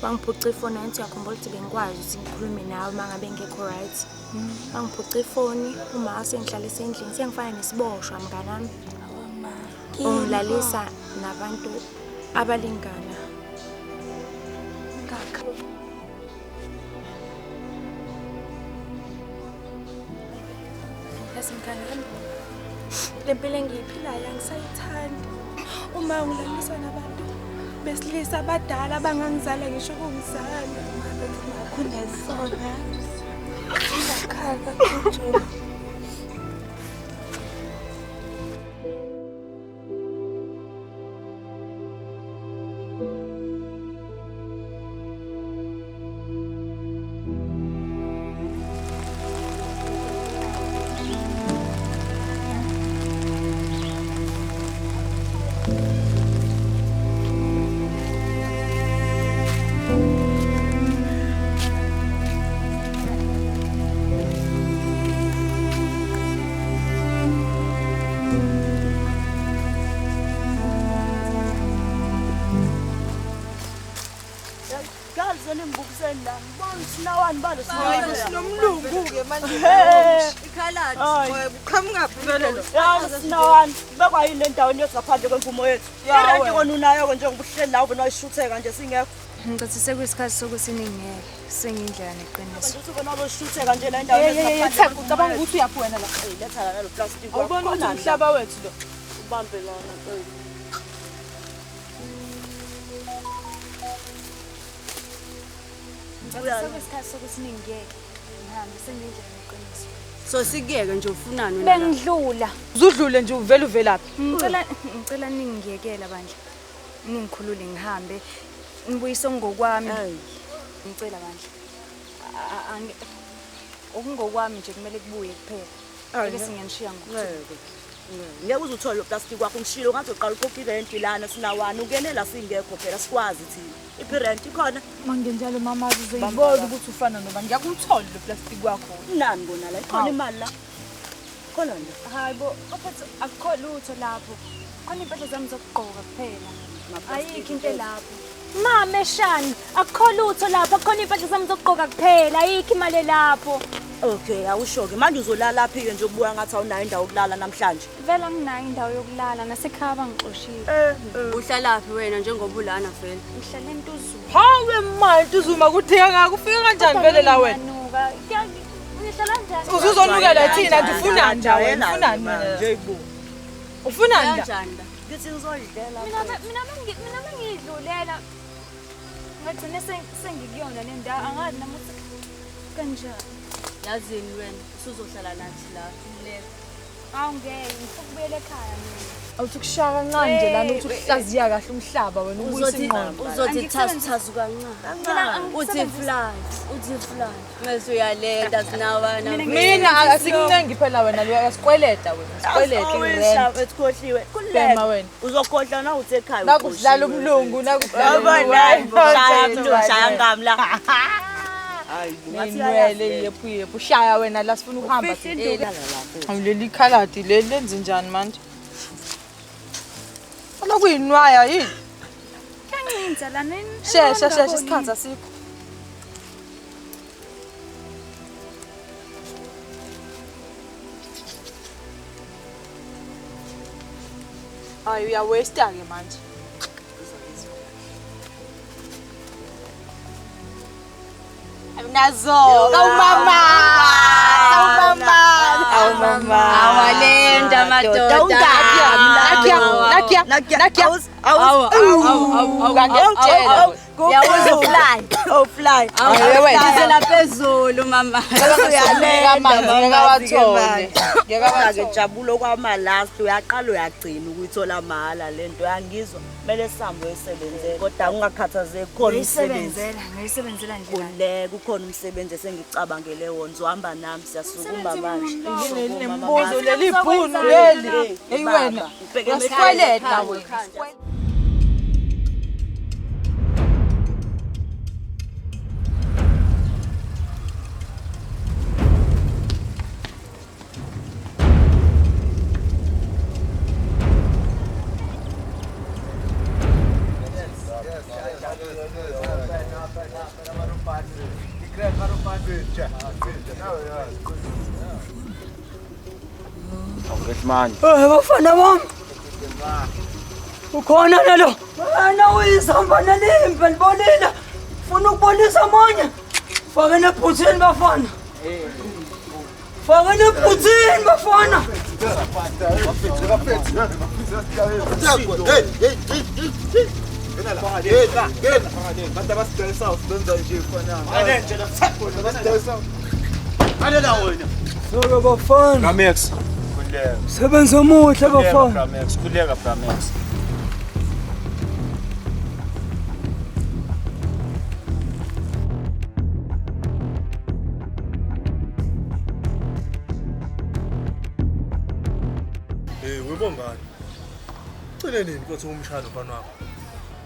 bangiphuca ifoni, angithi uyakhumbula ukuthi bengikwazi ukuthi ngikhulume nawe uma ngabe ngekho right. Bangiphuca ifoni, uma sengihlalisa endlini sengifana nesiboshwa mnganami. Ungilalisa nabantu abalingana. Ngakho Yazi mngani wami, le mpilo engiyiphilayo angisayithandi. Uma ngilalisa nabantu besilisa abadala abangangizala ngisho ukungizala. Kunesona. Ngakhala kakhulu. Sinomlungu-ke manje. Ikhaladi. Uqhamukaphi vele lo? Sinawani, bekwayini le ndaweni yethu ngaphandle kwemvumo yethu? Ya, Irenti wena. kona unayo-ke njengoba uhleli la uvena wayishutheka nje singekho. Ngicathi sekuyisikhathi sokuthi ningiyeke. Sengiyindlela neqiniso. Nje uthi uvena wayishutheka nje la endaweni Hey, hey, hey, yethu ngaphandle Themba, ucabanga ukuthi uyaphi wena la? Hey, letha la nalo plastic. Awuboni ukuthi umhlaba wethu lo? Ubambe lana. Ngicathi sekuyisikhathi sokuthi ningiyeke. Ngihambe sengiyindlela neqiniso. So sikuyeke nje, ufunani wena la? Bengidlula. Uzudlule nje uvele uvelaphi? Ngicela ningiyekela bandla. Ningikhulule ngihambe. Ngibuyise ngokwami. Ngicela bandla. Okungokwami nje kumele kubuye kuphela. Ayi, Bese ngiyanishiya ngokuthi. Ngeke. Ngeke uze uthole lo plastic wakho, ngishilo ngathi uqala ukhokha irenti lana sinawani, ungene la singekho phela sikwazi thina. Iphi irenti ikhona? Mangenjalo mama uzoyibona ukuthi ufana nobani. Ngeke uthole lo plastic wakho. Nani kona la? Ikhona imali la? Khona nje. Hayi bo, baphethe akukho lutho lapho. Khona impahla zami zokugqoka kuphela. Ayikho into elapho. Mama Shani, akukho lutho lapho, khona impahla zami zokugqoka kuphela, ayikho imali lapho. Okay, awusho-ke manje uzolala phi-ke nje ubuya ngathi awunayo indawo yokulala namhlanje? Vele anginayo indawo yokulala, nasekhaya bangixoshile. Uhlalaphi wena njengoba ulana vele? Ngihlala eNtuzuma. Hawe ma, Ntuzuma kude kangaka, ufike kanjani vele la wena? Ngihlala kanjani? Uzuzonukela thina, nje ufunani la wena? Ufunani wena? Nje bo. Ufunani la? Kanjani la? Ngithi ngizodlela. Mina mina mina bengidlulela. Ngagcine sengikuyona le ndawo angazi nami ukuthi kanjani. Yazini wena usuzohlala nathi la khululeka. Awu ngeke ngifuna ukubuyela ekhaya mina. Awuthi kushaya kancane nje lana uthi uhlaziya kahle umhlaba wena ubuyisa ingqondo. Uzothi thasu kancane. Uthi fly, uthi fly. Mase uyaleta sinawana. Mina asikuncengi phela wena lo uyasikweleta wena. Sikweleta irent. Esikhohliwe. Kuleka. Uzokhohlwa na uthi ekhaya. Nakudlala umlungu nakudlala. Shaya ngamla. Hayi yephu yephu shaya wena la sifuna ukuhamba. Leli khaladi leli lenze njani manje? Lokuyinwaya yini? Kancinza lana. Shesha shesha isikhathi asikho. Hayi uya-waste ke manje. Nazo, awumama, awumama, awumama. Awalenda madoda. Nakia, nakia, nakia. Awu, awu, ngiyakutshela. Yabuza fly, oh fly. Ngizela phezulu mama. Uyalenda ngeke. Ngeke jabulo kwamalast uyaqala uyagcina ukuyithola mahala lento yangizwa. Kumele sihambe uyisebenzele kodwa ungakhathazeki khona umsebenzi. Ngiyisebenzela nje. Kuleka kukhona umsebenzi esengicabangele wona uzohamba nami siyasukuma manje. Nginembuzo leli bhunu leli. Hey wena. Uyasikweleta wena. Bafana bami. Ukhona nalo. Wena uyisamba nalimbe libonile. Ufuna ukubonisa amanye. Fake nebhuthini bafana. Fake nebhuthini bafana. Soka bafana. Ramex. Sebenza omuhle bafana. Ramex, khuleka Ramex. Hey, webongani. Cele nini kwathi umshado mfana wakho?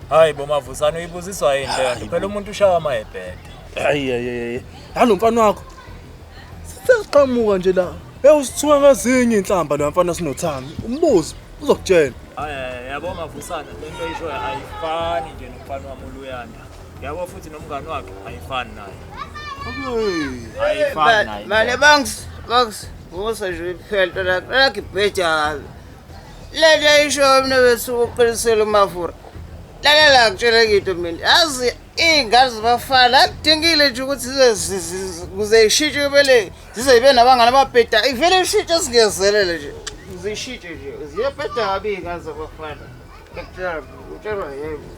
Hayi bo Mavusana uyibuziswa yini le nto? Phela umuntu ushawa mayebhede. Hayi hayi hayi. Halo mfana wakho. Sesiqhamuka nje la. Hey usithuka ngazinye inhlamba lo mfana sinothami. Umbuzo uzokutshela. Hayi yabo Mavusana lento oyishoyo ayifani nje nomfana wami uLuyanda. Yabo futhi nomngani wakhe ayifani naye. Ayifani naye. Manje banks, banks, usa nje iphela la la ibheja. Lento isho mina bethu uqinisele uMafura. Lalela ngitshela into mina. Yazi iy'ngane zabafana akudingile nje ukuthi kuze ishintshe bele zize ibe nabangani ababheda. Ivele ishintshe singezelele nje. Zishintshe nje. Ziyabheda kabi iy'ngane zabafana. Ngiyakutshela, utshelwa yebo.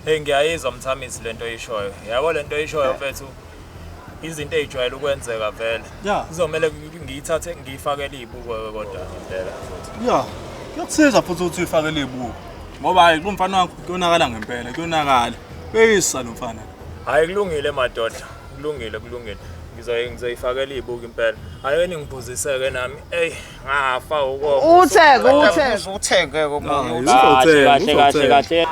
Hey ngiyayizwa Mthamisi lento oyishoyo. Yabo lento oyishoyo mfethu. Izinto ezijwayele ukwenzeka vele. Kuzomela ngiyithathe ngiyifakele izibuko kodwa ngempela futhi. Yeah. Kuyakusiza futhi ukuthi uyifakele izibuko. Ngoba hayi kumfana wakho kuyonakala ngempela, kuyonakala. Beyisa lo mfana. Hayi kulungile madoda, kulungile kulungile. Ngizoyifakela izibuko impela. Hayi ningiphuziseke nami. Ey, ngafa ukoma. Uthenge, uthenge, uthenge komunye. Kahle kahle kahle.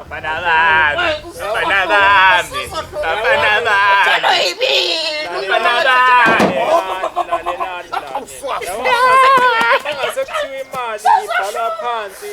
Bafana bami. Bafana bami. Bafana bami. Bafana bami. Engase kuthiwa imali ibhalwa phansi.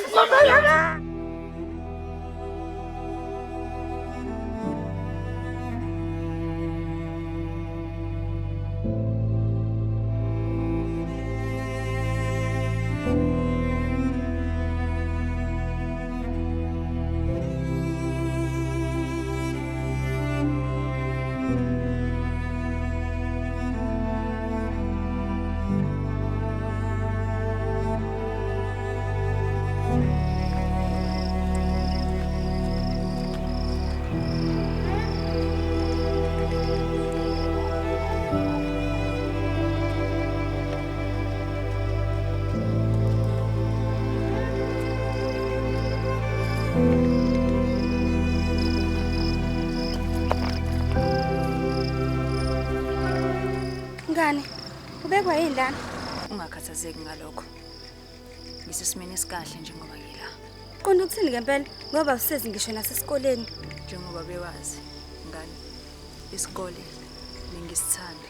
Ubekwa yini lana? Ungakhathazeki ngalokho. Ngisesimeni esikahle njengoba ngila. Qonda ukuthini ngempela ngoba usezi ngisho nasesikoleni. Njengoba bewazi, ngani, isikole bengisithanda.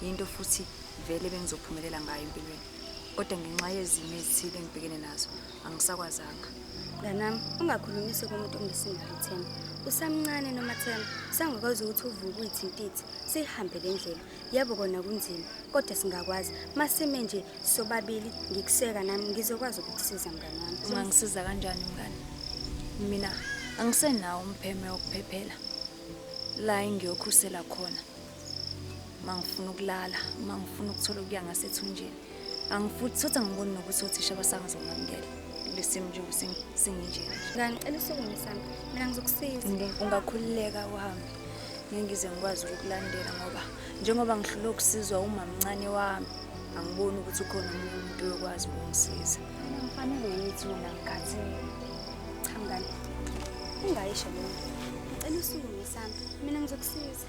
Yinto futhi vele bengizophumelela ngayo empilweni. Kodwa ngenxa yezimo ezithile engibhekene nazo, angisakwazanga. Mnganami, ungakhulumisi komuntu ongesinalo ithemba. Usamncane Nomathemba, sangakwazi ukuthi uvuke uyithintithi, sihambe le ndlela. Yebo kona kunzima, kodwa singakwazi. Masime nje sobabili ngikuseka nami ngizokwazi ukukusiza mngani wami. Ungangisiza kanjani mngani? Mina angisenawo umpheme wokuphephela. La engiyokhusela khona. Mangifuna ukulala, mangifuna ukuthola ukuya ngasethunjeni. Angifuthi sothi angiboni nokuthi othisha basangizongamukela. Lesimo nje singinjena. Mngani, ngicela usukume sami. Mina ngizokusiza. Ungakhululeka uhambe. Ngeke ngize ngikwazi ukukulandela ngoba njengoba ngihlulwe ukusizwa umamncane wami, angiboni ukuthi ukhona omunye umuntu oyokwazi ukungisiza. Ngifanele yithi wena ngikhathele. Cha mngani, ungayisho leyo nto. Ngicela usukume sami. Mina ngizokusiza.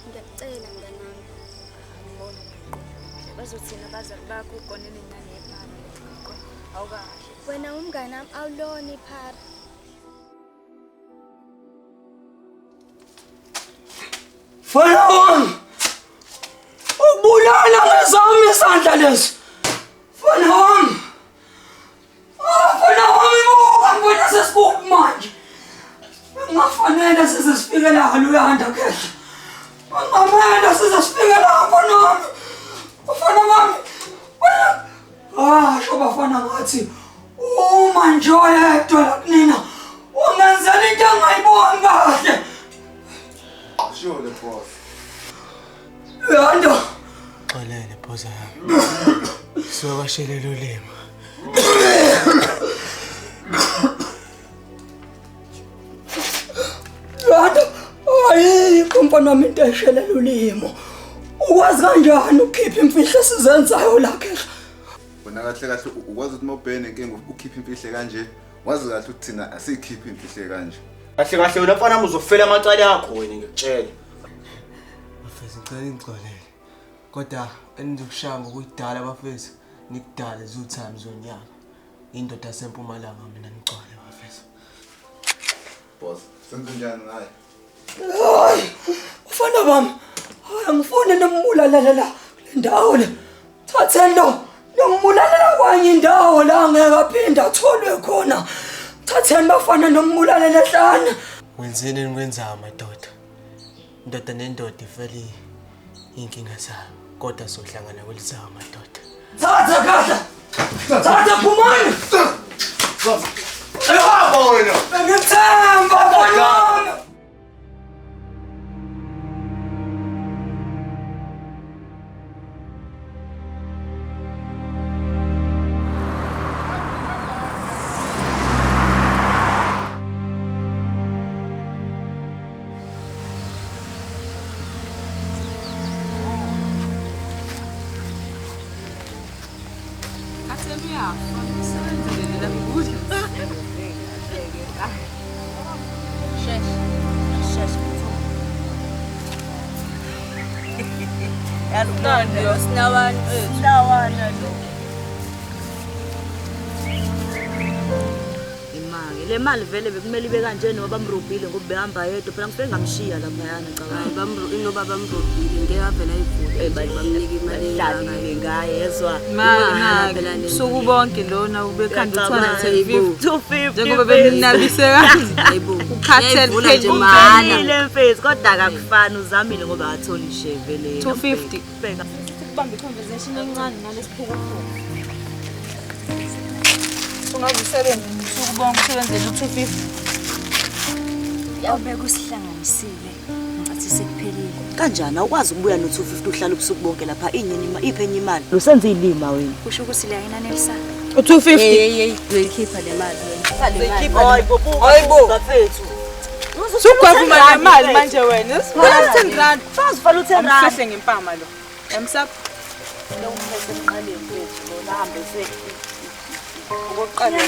Ngiyakucela mngani wami. Angiboni ngiqondo. Bazothina abazali bakho ugonene nanebhana. Awukahle. Wena umngani wami awulona iphara. Mfana wami, ukubulala ngezami isandla lesi. Mfana wami, mfana wami, buka ngibona sesikuphi manje. Kungafanele size sifike la Luyanda khehla. Kungamele size sifike la mfana wami. Mfana wami. Ah, sho bafana ngathi uma nje oyedwa la kunina ungenzela into engayiboni kahle. Sure the boss. Luyanda. Xolele bhoza yami. Sokwashelela ulimi. Luyanda, ayikho mfana wami into eshelela ulimo. Ukwazi kanjani ukukhipha imfihlo esizenzayo la khehla? Wena kahle kahle ukwazi ukuthi mawubhekene nenkinga ukhiphe imfihlo kanje, wazi kahle ukuthi thina asiyikhiphi imfihlo kanje. Kahle kahle wena mfana wami uzofela amacala akho wena ngikutshela. Bafethu ngicela ningixolele. Kodwa enizokushaya ngokuyidala bafethu, nikudale two times zonyaka. Indoda yasempumalanga mina nigcwale bafethu. Boss, senze njani ngaye? Hayi, mfana bami, hayi angifuni nimbulalela la kule ndawo le. Thatheni lo, nombulalela kwanye indawo la ngeke aphinde atholwe khona. Thatheni bafana nombulalela ehlane. Wenzeni enikwenzayo madoda? Indoda nendoda ifele iy'nkinga zayo, kodwa sohlangana kwelizayo madoda. Thatha khahla. Thatha phumani. Hamba wena. Bengithemba mfana wami. Imali le mali vele bekumele ibe kanje noma bamrobhile ngoba behamba yedwa phela ngifike ngamshiya laphayana cabanga. Hayi inoba bamrobhile ngeke avele ayivule bamnika imali engaka ngaye yezwa. Imali suku bonke lona ubekhanda 250 njengoba bemnabise kanje. Hayibo ukhathele nje mahala mfethu kodwa akakufani uzamile ngoba akatholi ishe vele. 250 bheka. Sikubambe conversation encane nalesiphukuphuku. Ungaze usebenze usuku bonke usebenzele u-250. Obeke usihlanganisile ngicathi sekuphelile. Kanjani awukwazi ukubuya no-250 uhlala ubusuku bonke lapha inyeni iphi enye imali? Usenza izilima wena. Kusho ukuthi le ayinanelisana. U-250. Hey hey uzoyikhipha le mali wena. Hayibo hayibo bafethu. Sugwavuma le mali manje wena. Sifuna 10 rand. Sazifala u-10 rand. Amhlahle ngempama lo. Yamsapha. Lo umphethe emqaleni mfethu lona hambe se okokuqala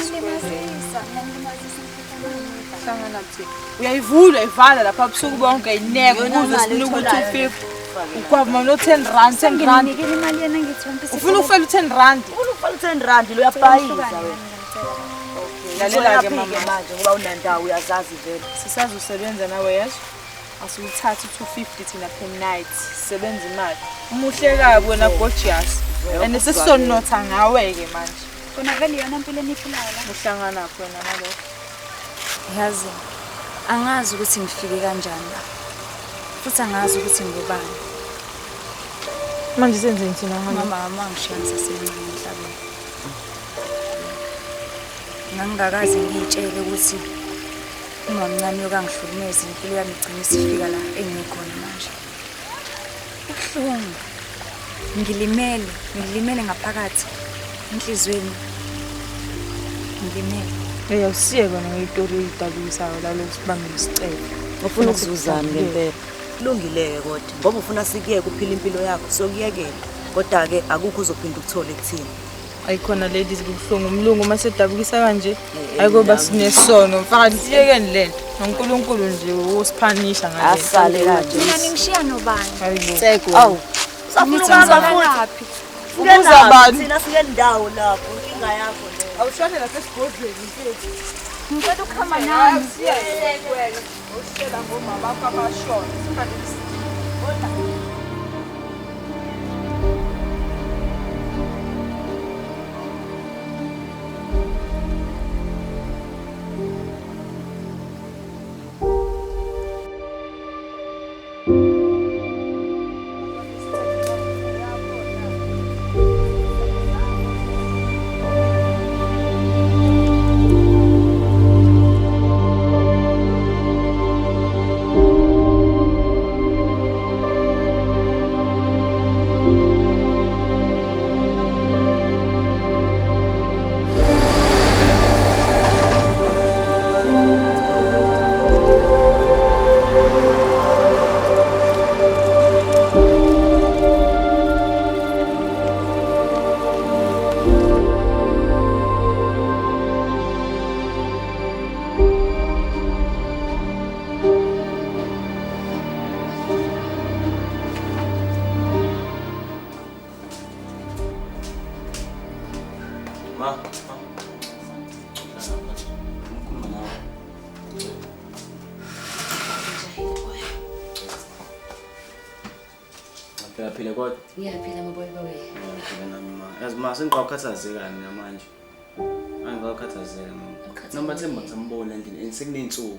hlangana kuthi uyayivula ivala lapha busuku bonke ineke ukuze sinuke u-250. Ukwava mama lo 10 rand, 10 rand. Nginikele imali yena ngithi wonke. Ufuna ukufela u10 rand. Ufuna ukufela u10 rand lo uyabhayiza wena. Lalela ke mama manje ngoba unandawo uyazazi vele. Sisazosebenza nawe yeso. Asiwuthathe 250 thina per night. Sisebenza imali. Umuhle kabi wena gorgeous. And sesizonotha ngawe ke manje. Kona vele yona impilo eniphilayo la. Uhlangana khona nalokho. Yazi angazi ukuthi ngifike kanjani la. Futhi angazi ukuthi ngubani. Manje senzeni thina ngalo? Mama ngishiya ngisasemncane emhlabeni. Ngangingakaze ngiyitshele ukuthi umamncane yokangihlukumeza impilo yami igcine isifika la engikhona manje. Kubuhlungu. Ngilimele ngaphakathi enhliziyweni. Ngilimele. Hey, awusiye kona ngeyitori eyidabukisayo la lokhu sibambile isicelo. Ufuna ukuzuzana ngempela. Kulungile-ke kodwa ngoba ufuna sikuyeke uphila impilo yakho sokuyekela. Kodwa-ke akukho uzophinda ukuthole kuthina. Ayikhona ladies kubuhlungu umlungu uma sedabukisa kanje ayikoba sinesono mfana siyekeni lento noNkulunkulu nje usiphanisha ngale. Asale kanje. Mina ningishiya nobani? Awu. Usafuna ukuhamba futhi. Ubuza bani? Thina sike ndawo lapho inkinga yakho leyo. Awushone nasesigodlweni mfethu. Ngicela ukuhamba nami. Wena ushela ngomama bakho abashona. Sifanele. Ngiyaphila kodwa. Ngiyaphila maboy boy. Ngiyaphila nami ma. Yazi ma sengikakhathazeka mina manje. Angikakhathazeka mama. Noma Themba ngisambona endlini sekunensuku.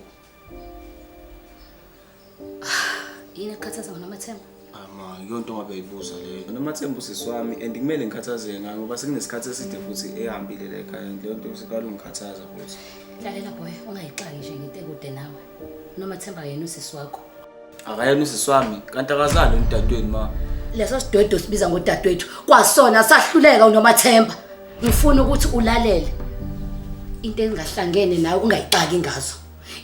Yini ekukhathaza ngoNomathemba? Ma, yonke ongabe uyibuza leyo. Nomathemba usisi wami and kumele ngikhathazeke ngayo ngoba sekunesikhathi eside futhi ehambile la ekhaya. Leyo nto isiqala ungikhathaza futhi. Lalela boy, ungayixaki nje nginte kude nawe. Nomathemba yena usisi wakho. Akayena usisi wami, kanti akazali umdadewenu ma. Leso sidwedwe sibiza ngodadewethu kwasona sahluleka uNomathemba. Ngifuna ukuthi ulalele. Into engahlangene nawe ungayixaki ngazo.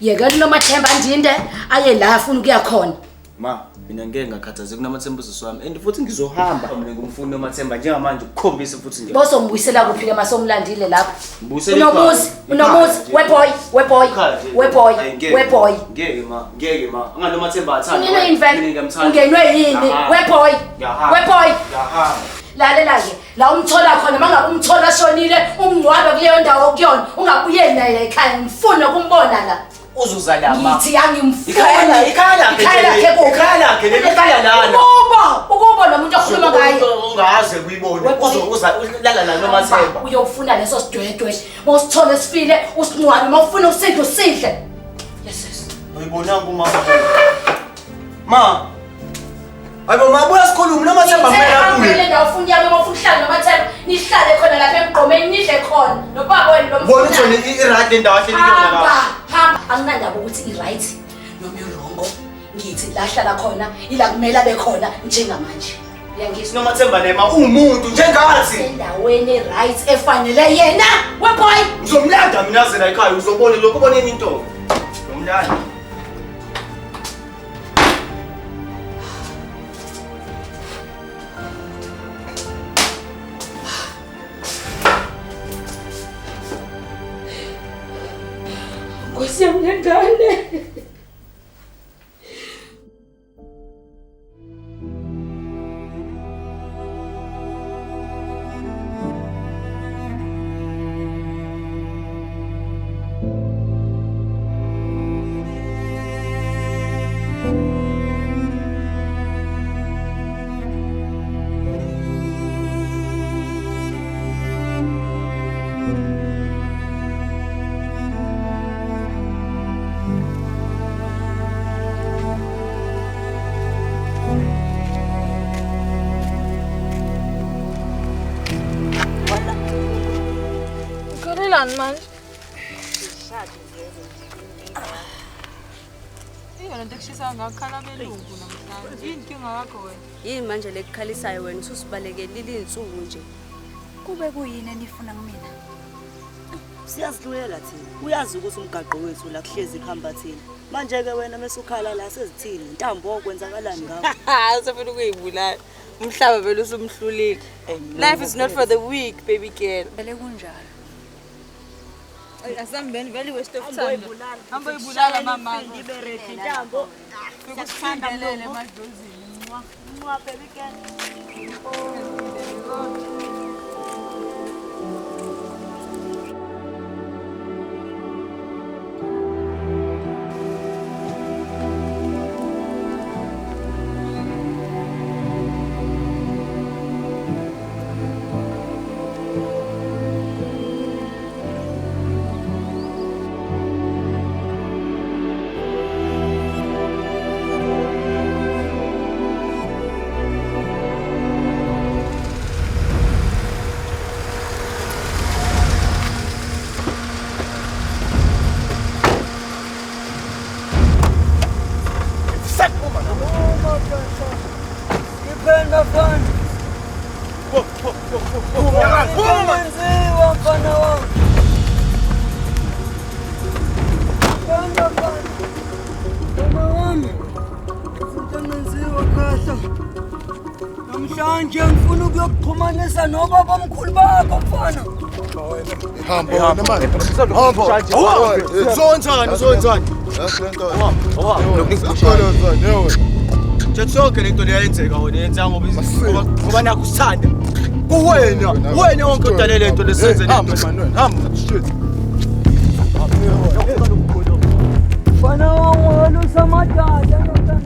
Yekela uNomathemba andinde aye la afuna ukuya khona. Ma, mina ngeke ngakhathazeka kuNomathemba usisi wami and futhi ngizohamba mina ngimfuna uNomathemba njengamanje ukukhombisa futhi nje. Bosombuyisela kuphi ke masomlandile lapho? Mbuyisela Unomuzi, unomuzi, weboy, weboy, weboy, weboy. Ngeke ma, ngeke ma. AnganoMathemba athanda. Ungenwe yini vele? Ungenwe yini? Weboy, weboy. Lalela ke, la umthola khona mangabe umthola shonile, umngcwabe kuleyo ndawo kuyona, ungabuyeli naye la ekhaya, ngifuna ukumbona la. Uzuza la ma. Ngithi angimfuni. Ikhaya lakhe, ikhaya lakhe, ikhaya lana. Ukuba nomuntu okhuluma ngaye. Ungaze kuyibone. Uzokuza ulala la noMathemba. Uyofuna leso sidwedwe. Mawusithole sifile, usingcwabe, mawufuna usidle usidle. Yes yes. Uyibonanga uma Ma. Hayibo ma buya sikhulume noMathemba kumele abuye. Ngeke ndawo ufuna yami mawufuna ukuhlala noMathemba, nihlale khona lapha emgqomeni nidle khona. Nobaba wenu lo mfuna. Bona uthole i-right le ndawo ahleli kuyona la. Hamba, anginandaba ukuthi i-right noma i-wrong. Ngithi la hlala khona ila kumele abe khona njengamanje. Uyangizwa? Nomathemba nema umuntu njengathi. Endaweni e-right efanele yena. We boy. Ngizomlanda mina aze la ekhaya uzobona lokho ubone enye into. Ngomlanda. Nkosi yami lengane. Kanjani manje? Iyo lento ekushisa ngakhala belungu namhlanje. Yini inkinga yakho wena? Yini manje lekukhalisayo wena ususibalekelile insuku nje. Kube kuyini enifuna kumina? Siyazidlulela thina. Uyazi ukuthi umgaqo wethu la kuhlezi kuhamba thina. Manje ke wena mesukhala la sezithini? Intambo kwenzakalani ngawe? Usefuna ukuyibulala. Umhlaba vele usumhlulile. Life is not for the weak, baby girl. Vele kunjalo. Asambeni vele waste of time. Hamba uyibulala mama. Ibe ready intambo. Sikusindelele emadlozini. Mwa. Mwa baby girl. Namhlanje ngifuna ukuyokuxhumanisa nobaba omkhulu bakho mfana. Hamba wena manje. Hamba. Uzonzani uzonzani? Nje sonke lento leyenzeka wena yenza ngoba ngoba nakho usithanda. Kuwena, wena wonke udale lento lesenze lento. Hamba. Shit. Mfana wami walusa amadada ndodana.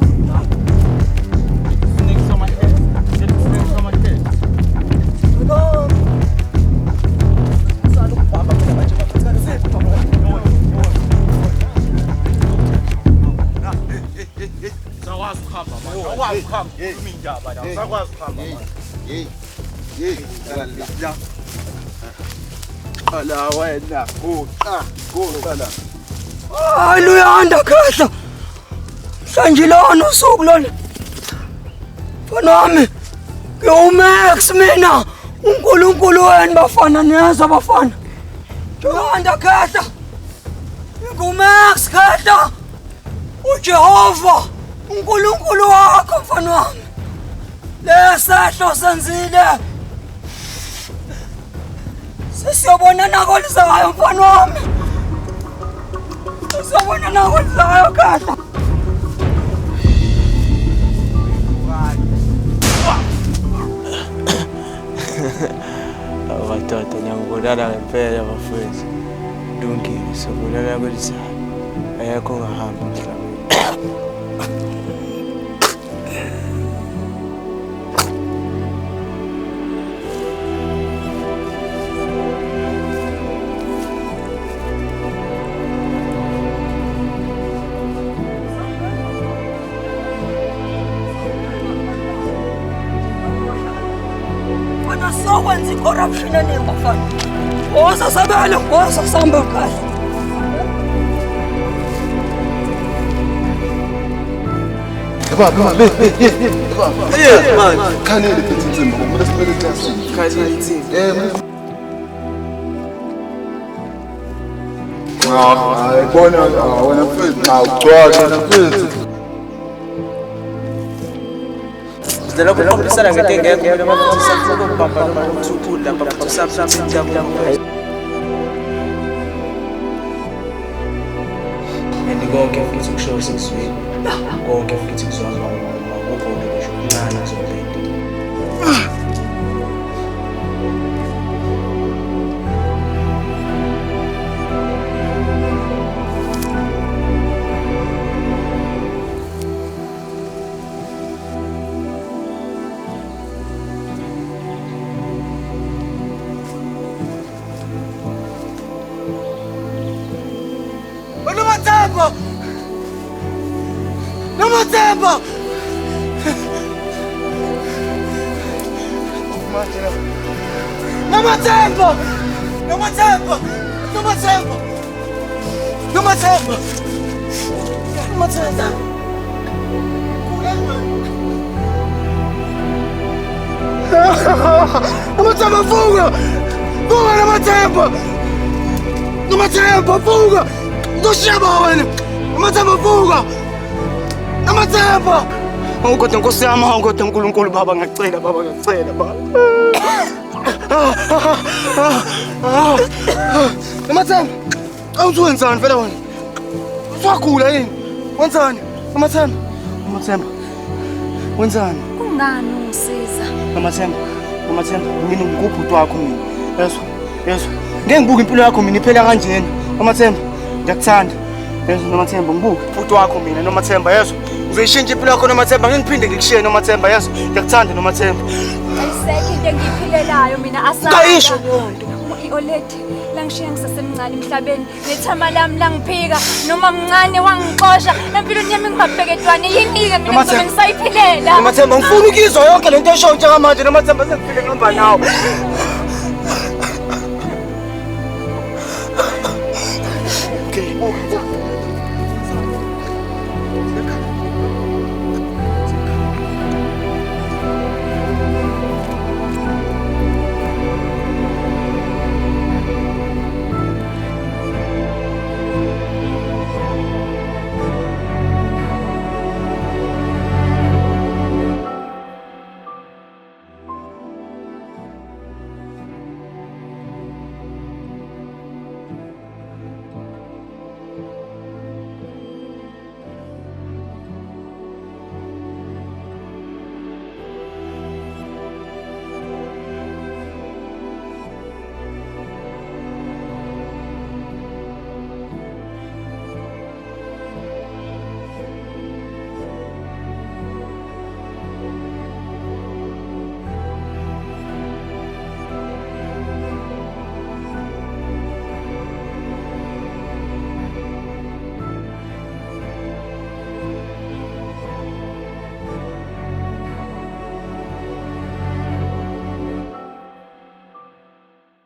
Ala wena guqa guqa la. Hayi luyanda khehla. Mhlanje lona usuku lona. Mfana wami ngiwuMax mina. uNkulunkulu wenu bafana niyezwa bafana. Luyanda khehla. NginguMax khehla. uJehova uNkulunkulu wakho mfana wami. Lesehlo senzile. Sisiyobonana kolizayo mfana wami. Sisiyobonana kolizayo khehla. Madoda ngiyangibulala ngempela bafowethu. Lungile sobulala kwelizayo. Ayekho ongahamba emhlabeni. Sokwenza i-corruption eningi bafana. Woza sabelo, woza sambe kahle. Baba, baba. Khanele phethe insimbi, kumele sibeke eclassini. Khanele insimbi. Hayi bona wena mfethu, awugcwala mfethu. Sidlela ukuqophisana ngento engekho kumele uma ukubamba noma ukuthuthula lapha kusapsa. And konke futhi kusho sekuzwile. Konke futhi kuzwakala ngoba ngisho okuncane kuzophinda. Nomathemba! Nomathemba! Nomathemba! Nomathemba! Nomathemba! Nomathemba! Nomathemba vuka! Vuka Nomathemba! Nomathemba vuka! Uzosheba wena! Nomathemba vuka! Nomathemba! Awu kodwa Nkosi yami, awu kodwa uNkulunkulu baba ngiyacela baba ngiyacela baba. Nomathemba, awusuwenzani vele wena? Uswagula yini? Wenzani? Nomathemba, Nomathemba. Wenzani? Kungani ungisiza? Nomathemba, Nomathemba, mina ngikubhuti wakho mina. Yezwa, yezwa. Ngeke ngibuke impilo yakho mina iphela kanjena. Nomathemba, ngiyakuthanda. Yezwa Nomathemba, ngibuke. Bhuti wakho mina Nomathemba, yezwa. Ngizoyishintsha impilo yakho Nomathemba, ngeke ngiphinde ngikushiye Nomathemba, yezwa. Ngiyakuthanda Nomathemba. Ayisekho into engiyiphilelayo mina asanda. Ungayisho leyo nto. I-oledi langishiya ngisasemncane emhlabeni nethama lami langiphika noma mncane wangixosha empilweni yami ngibabheketwane yini-ke mina ngizobe ngisayiphilela. Nomathemba, ngifuna ukuyizwa yonke lento eshoyo njengamanje Nomathemba, sengifike ngihamba nawe.